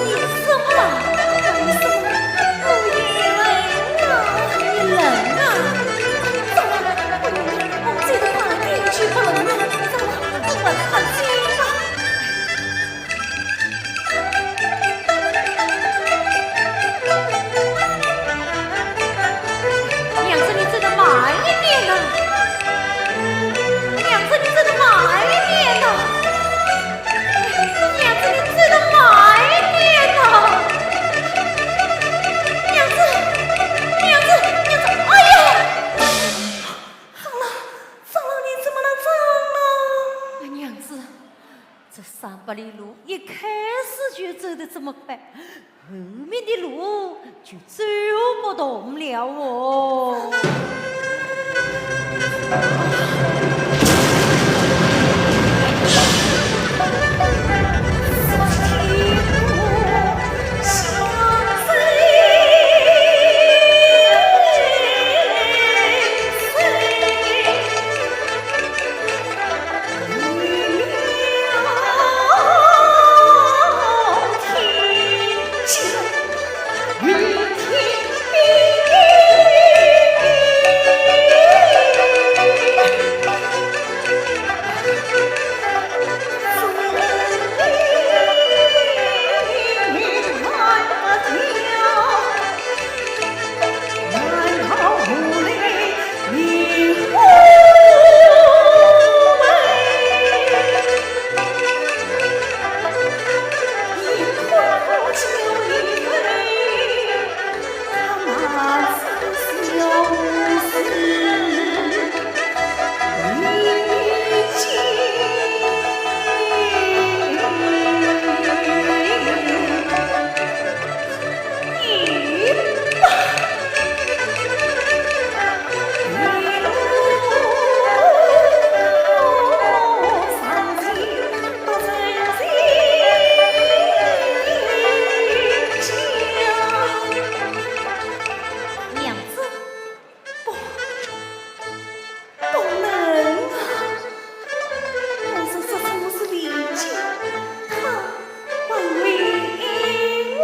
你怎么了？为什么？我也冷啊。你冷啊？走了，我们走得快点就不冷了。走了，我们快点吧。 娘子，你走得慢一点呐。娘子，你走得慢一点呐。娘子，你走得慢一点呐。娘子，娘子，娘子，哎呀！长老，长老，你怎么了，长老？娘子， 这三百里路，一开始就走得这么快，后面的路就走不动了哦。娘子， 不，不能啊！我是说，我是理解，他还会爱我。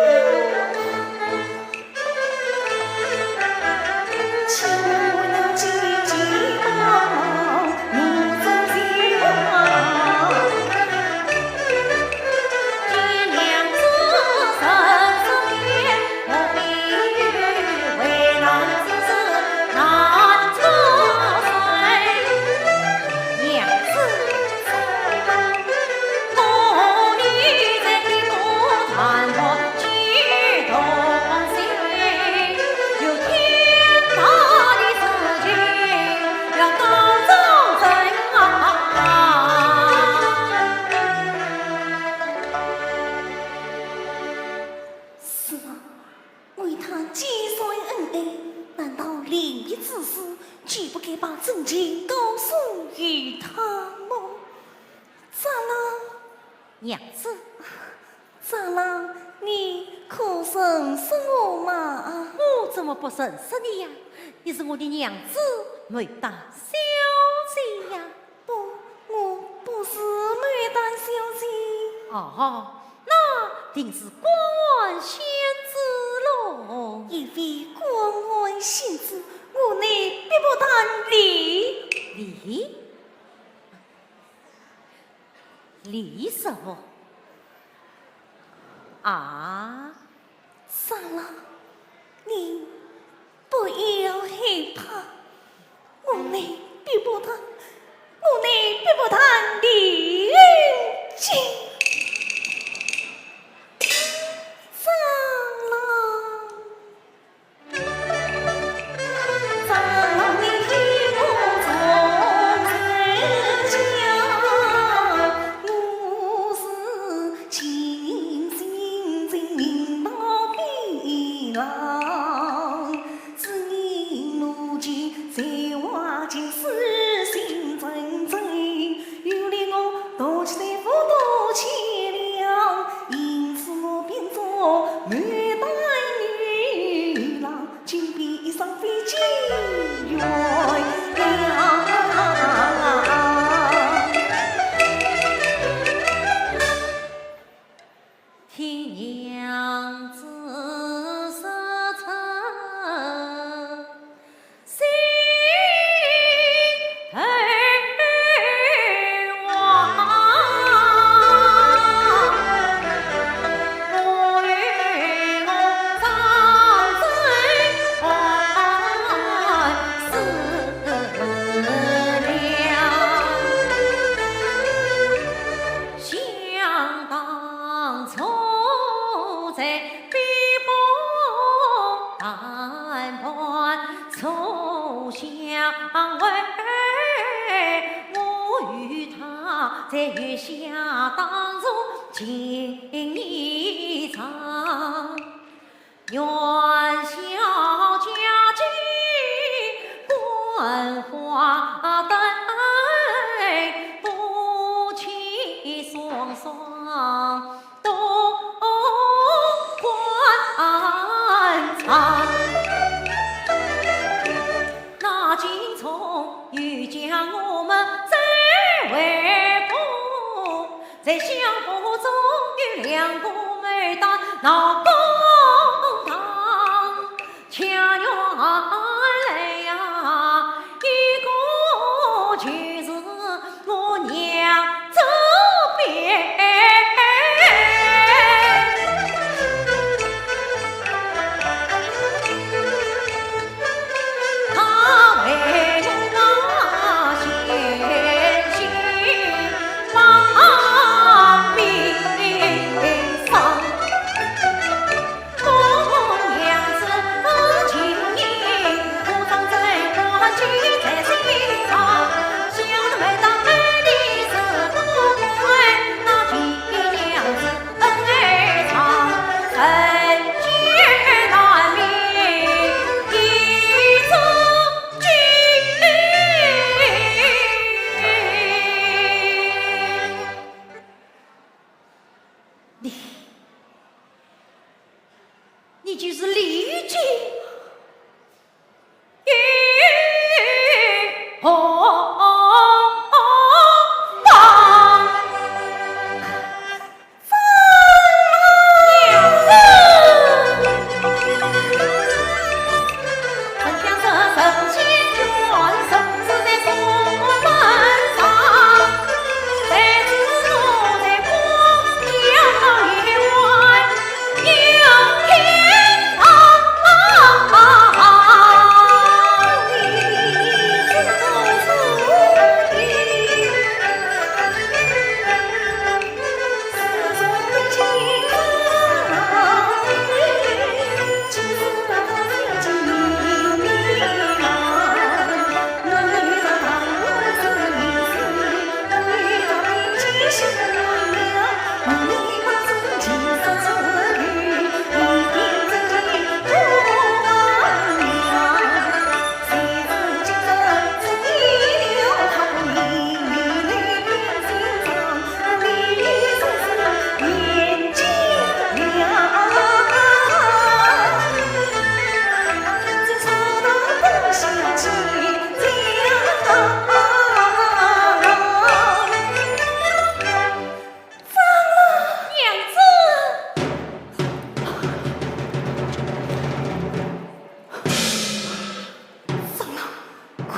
是啊， 为他既然恩爱，难道另一之事就不该把真情告诉于他么？长老，娘子。长老，你可认识我吗？我怎么不认识你呀？你是我的娘子，牡丹小姐呀。 不，我不是牡丹小姐。哦，那定是关仙子喽。也非关仙子，我乃碧波潭李。李？李什么？啊？长老，你不要害怕。 我乃碧波潭，我乃碧波潭李云金。长老。是心真真，有了我大姐夫多气了，因此我变作牡丹女郎，金边一双飞进鸳鸯。听娘子说出 心头话，我与我张真还思量。 想当初在北方谈判初相会，我与她在月下打坐情意长。 元宵佳节观花灯，夫妻双双多欢畅。那今从又将我们再会不？ 在相府中有两个牡丹闹公堂，恰原来呀，一个就是我娘这边。 你，你就是李玉姐。 娘子！张郎，看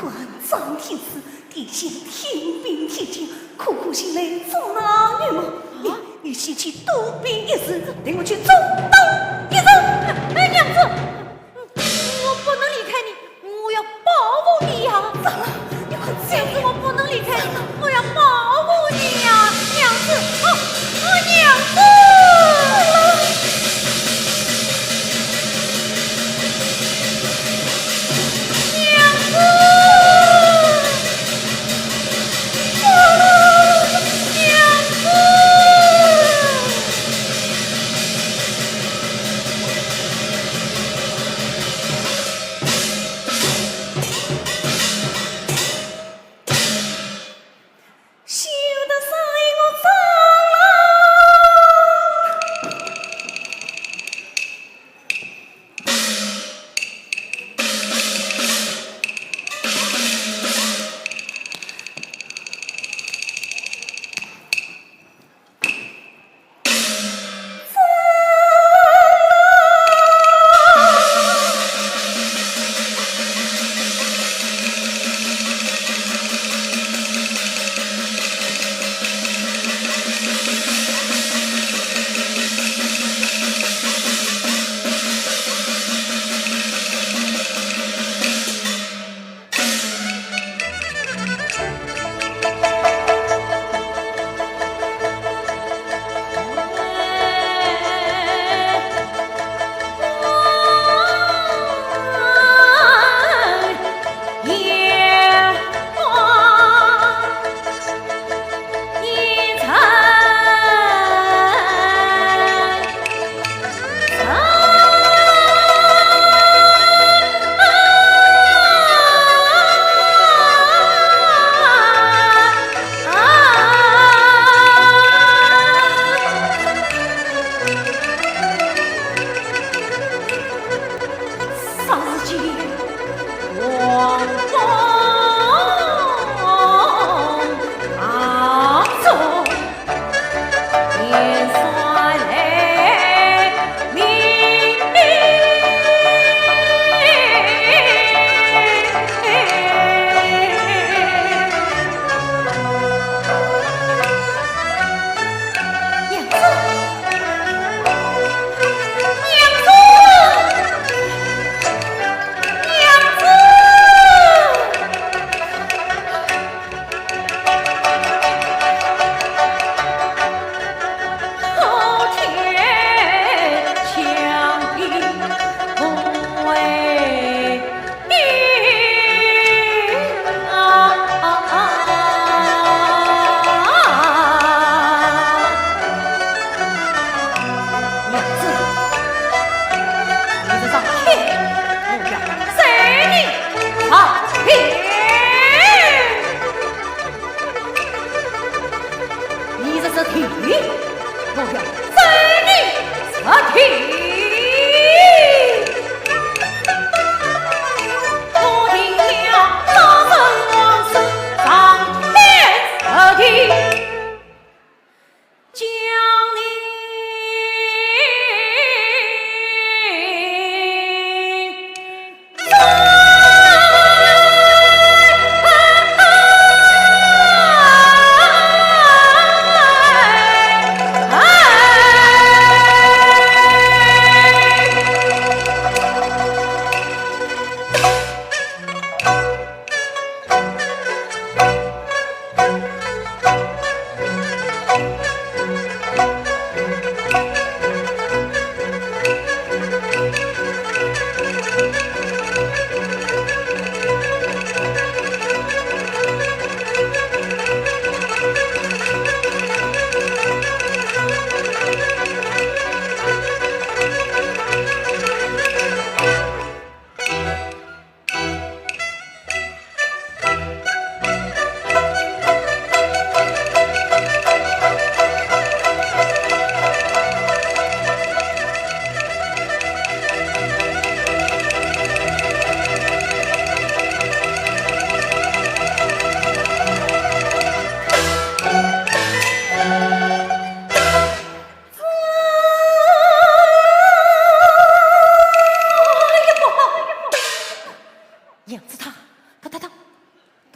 张天师，殿下天兵天将，苦苦前来阻拦于我。你，你先去多禀一声，待我去阻挡一声。哎，娘子，我不能离开你， 我要保护你呀！张郎，你快走！娘子，我不能离开你，我要保护你呀！娘子，哦，哦，娘子！娘子！娘子！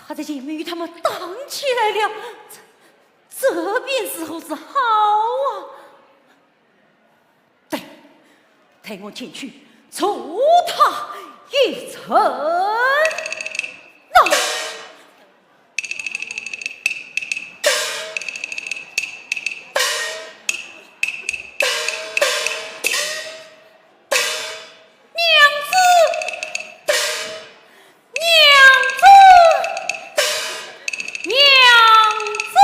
他的前面与他们挡起来了，这，这便如何是好啊？对，待我前去助他一程。那，娘子，娘子，娘子。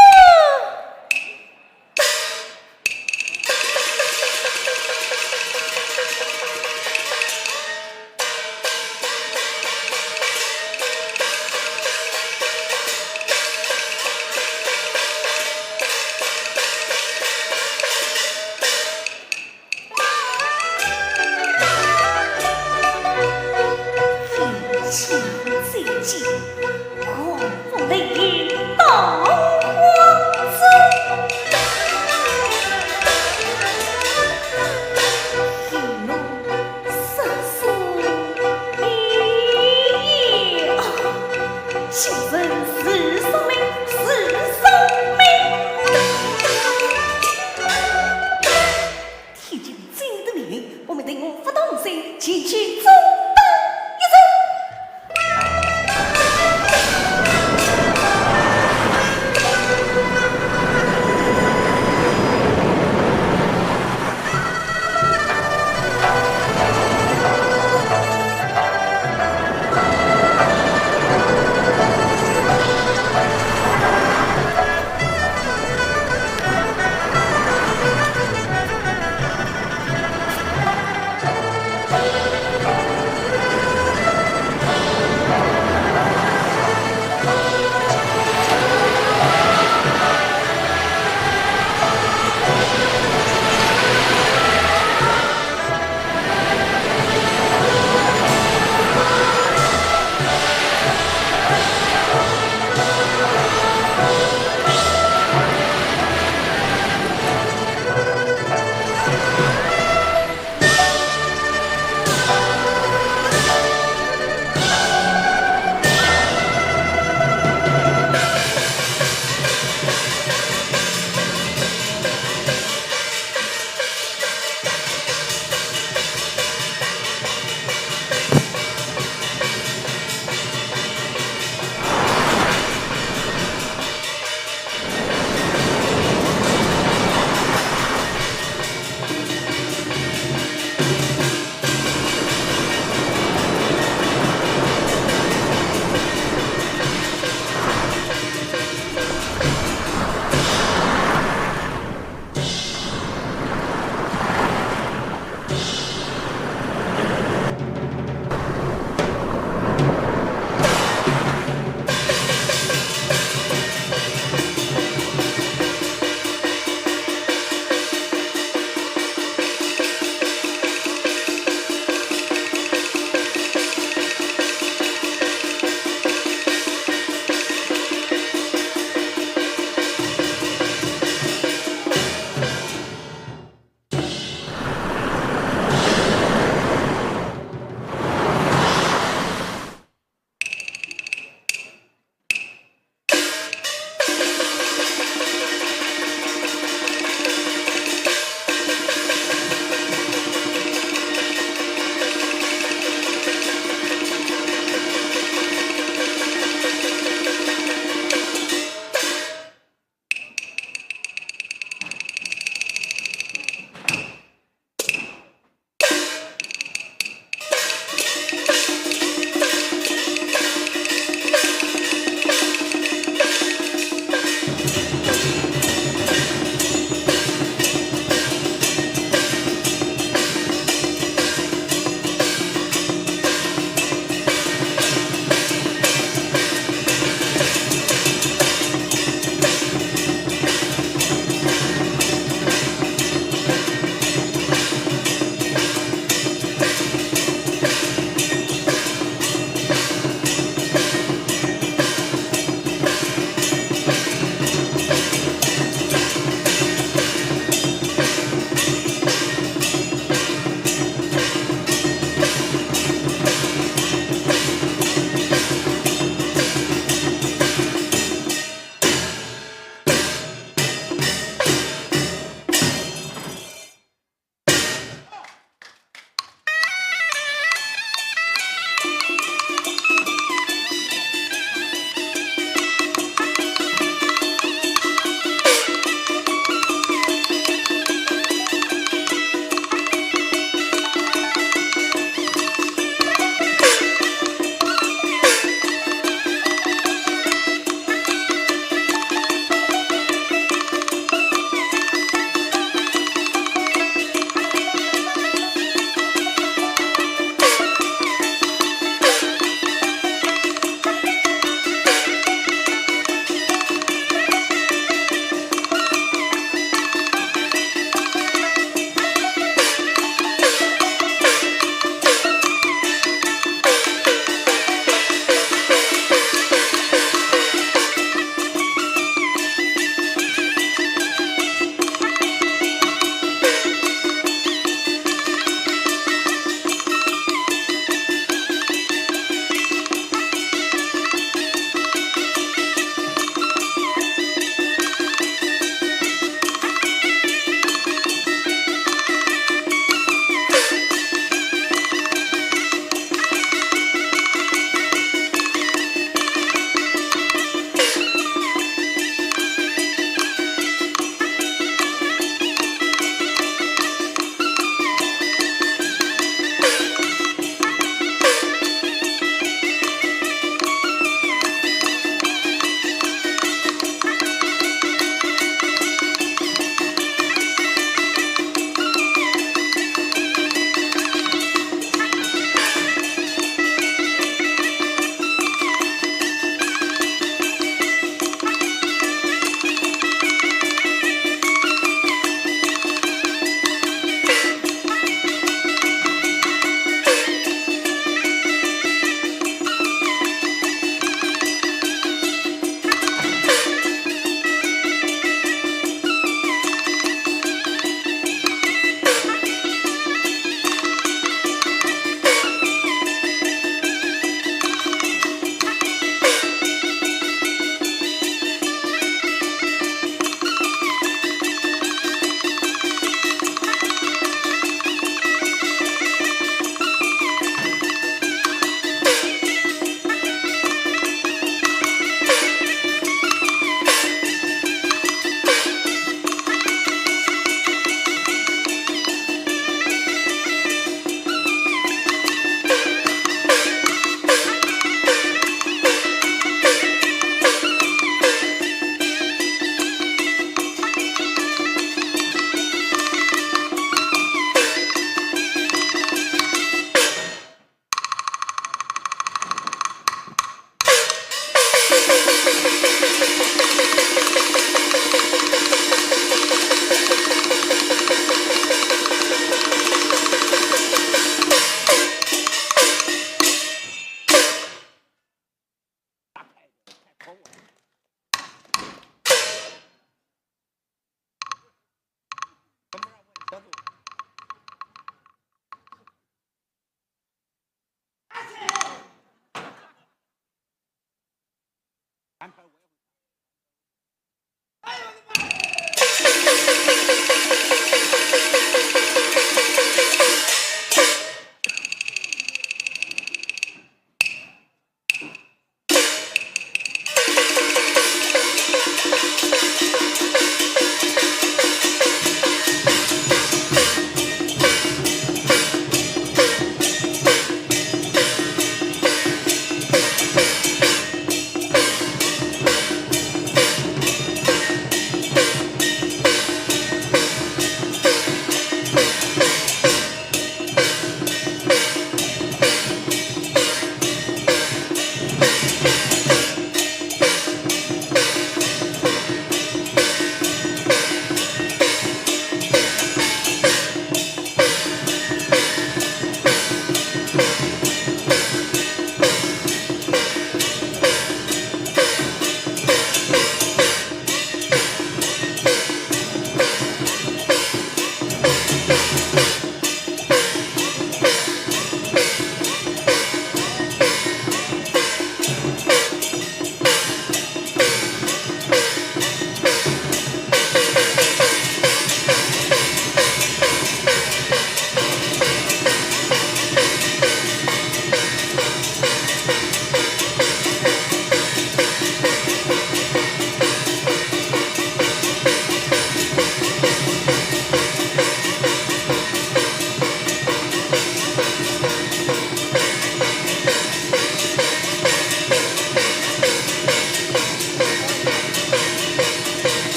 听见这样的命令，我们队伍发动身，前去阻挡一声。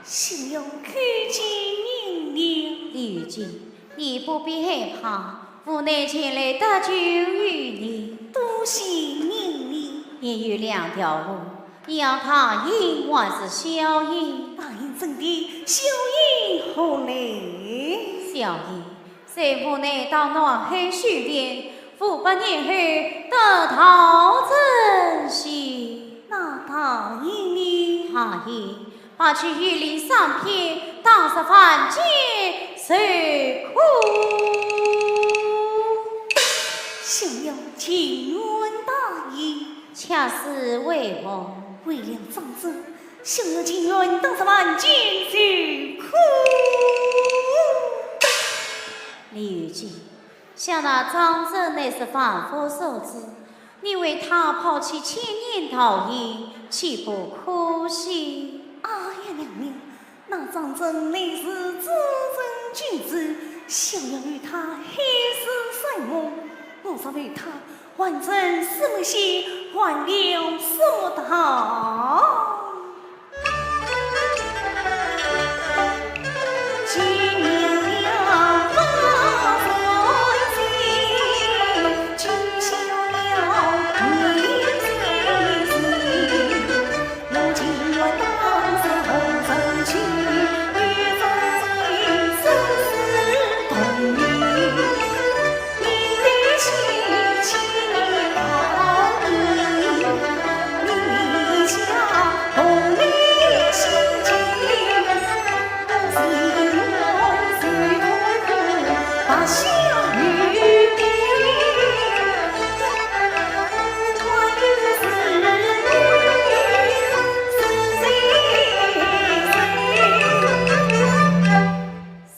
小友叩见娘娘。李玉姐，你不必害怕，府内前来搭救于你。多谢娘娘。你有两条路，你要大营还是小营？大营怎的？小营何来？小营，随府内到南海修炼，五百年后得道成仙。那大营呢？大营， 把去与你三篇，打发凡间受苦。小友情愿大营。却是为何？为了张珍，小友情愿打发凡间受苦。李玉姐， 想那张珍乃是凡夫俗子，你为她抛弃千年道行，岂不可惜？哎呀，娘娘，那张珍乃是至尊君子，想要与她海誓山盟，我若为她，还成什么仙，还了什么道？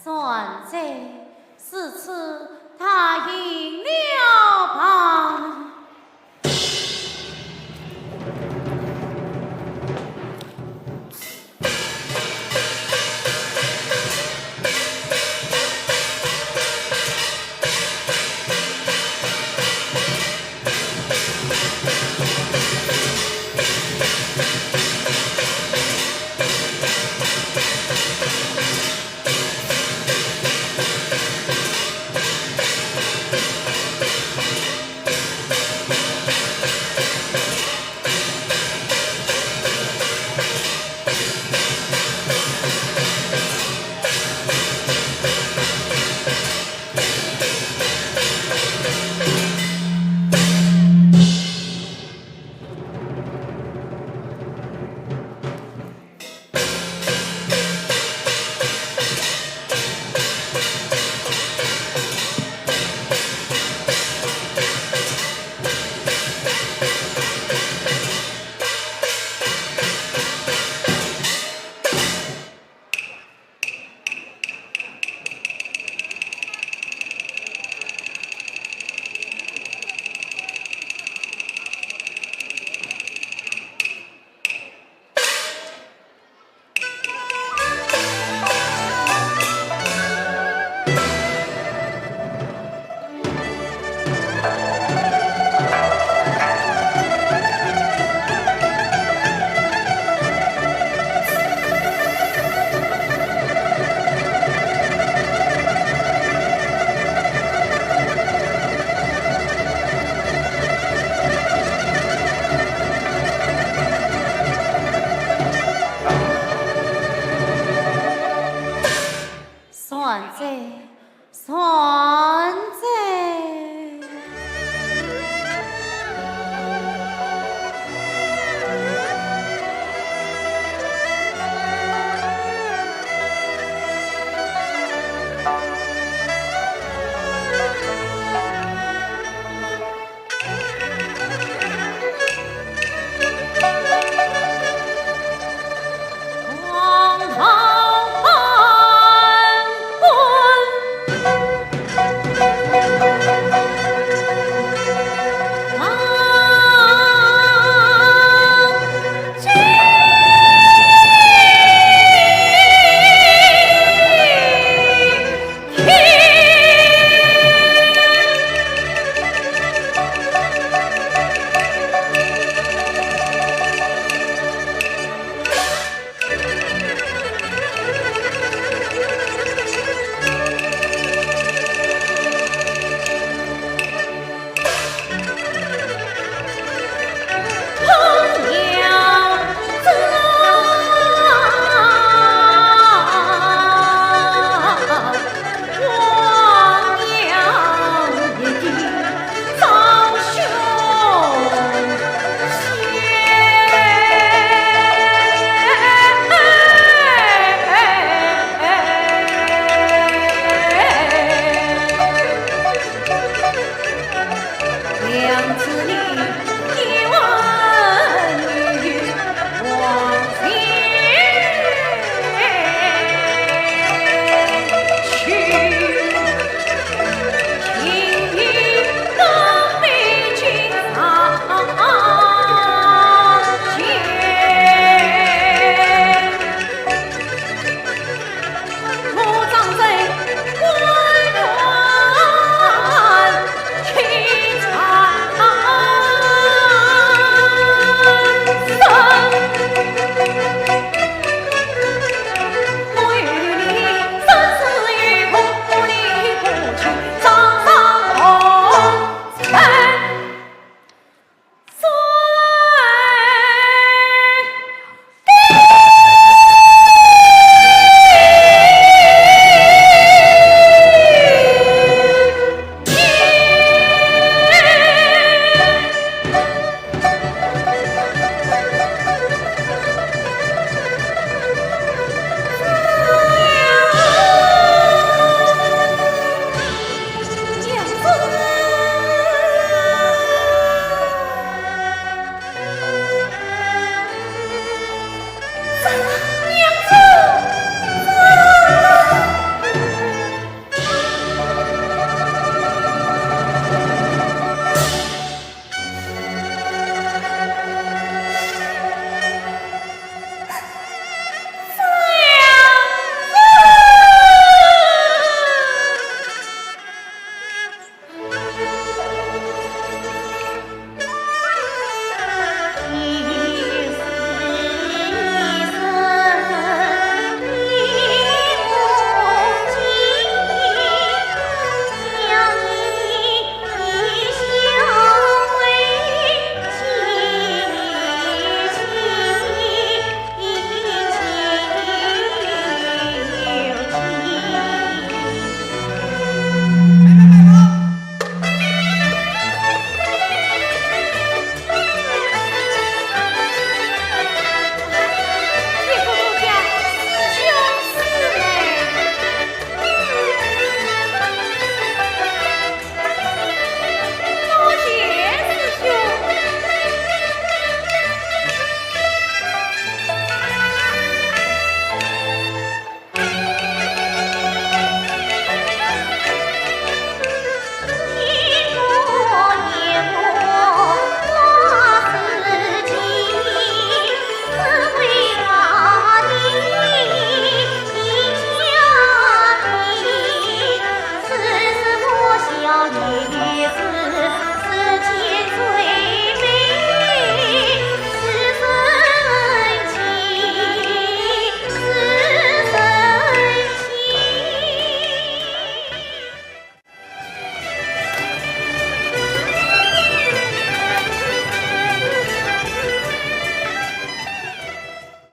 算哉， 如此答应了吧。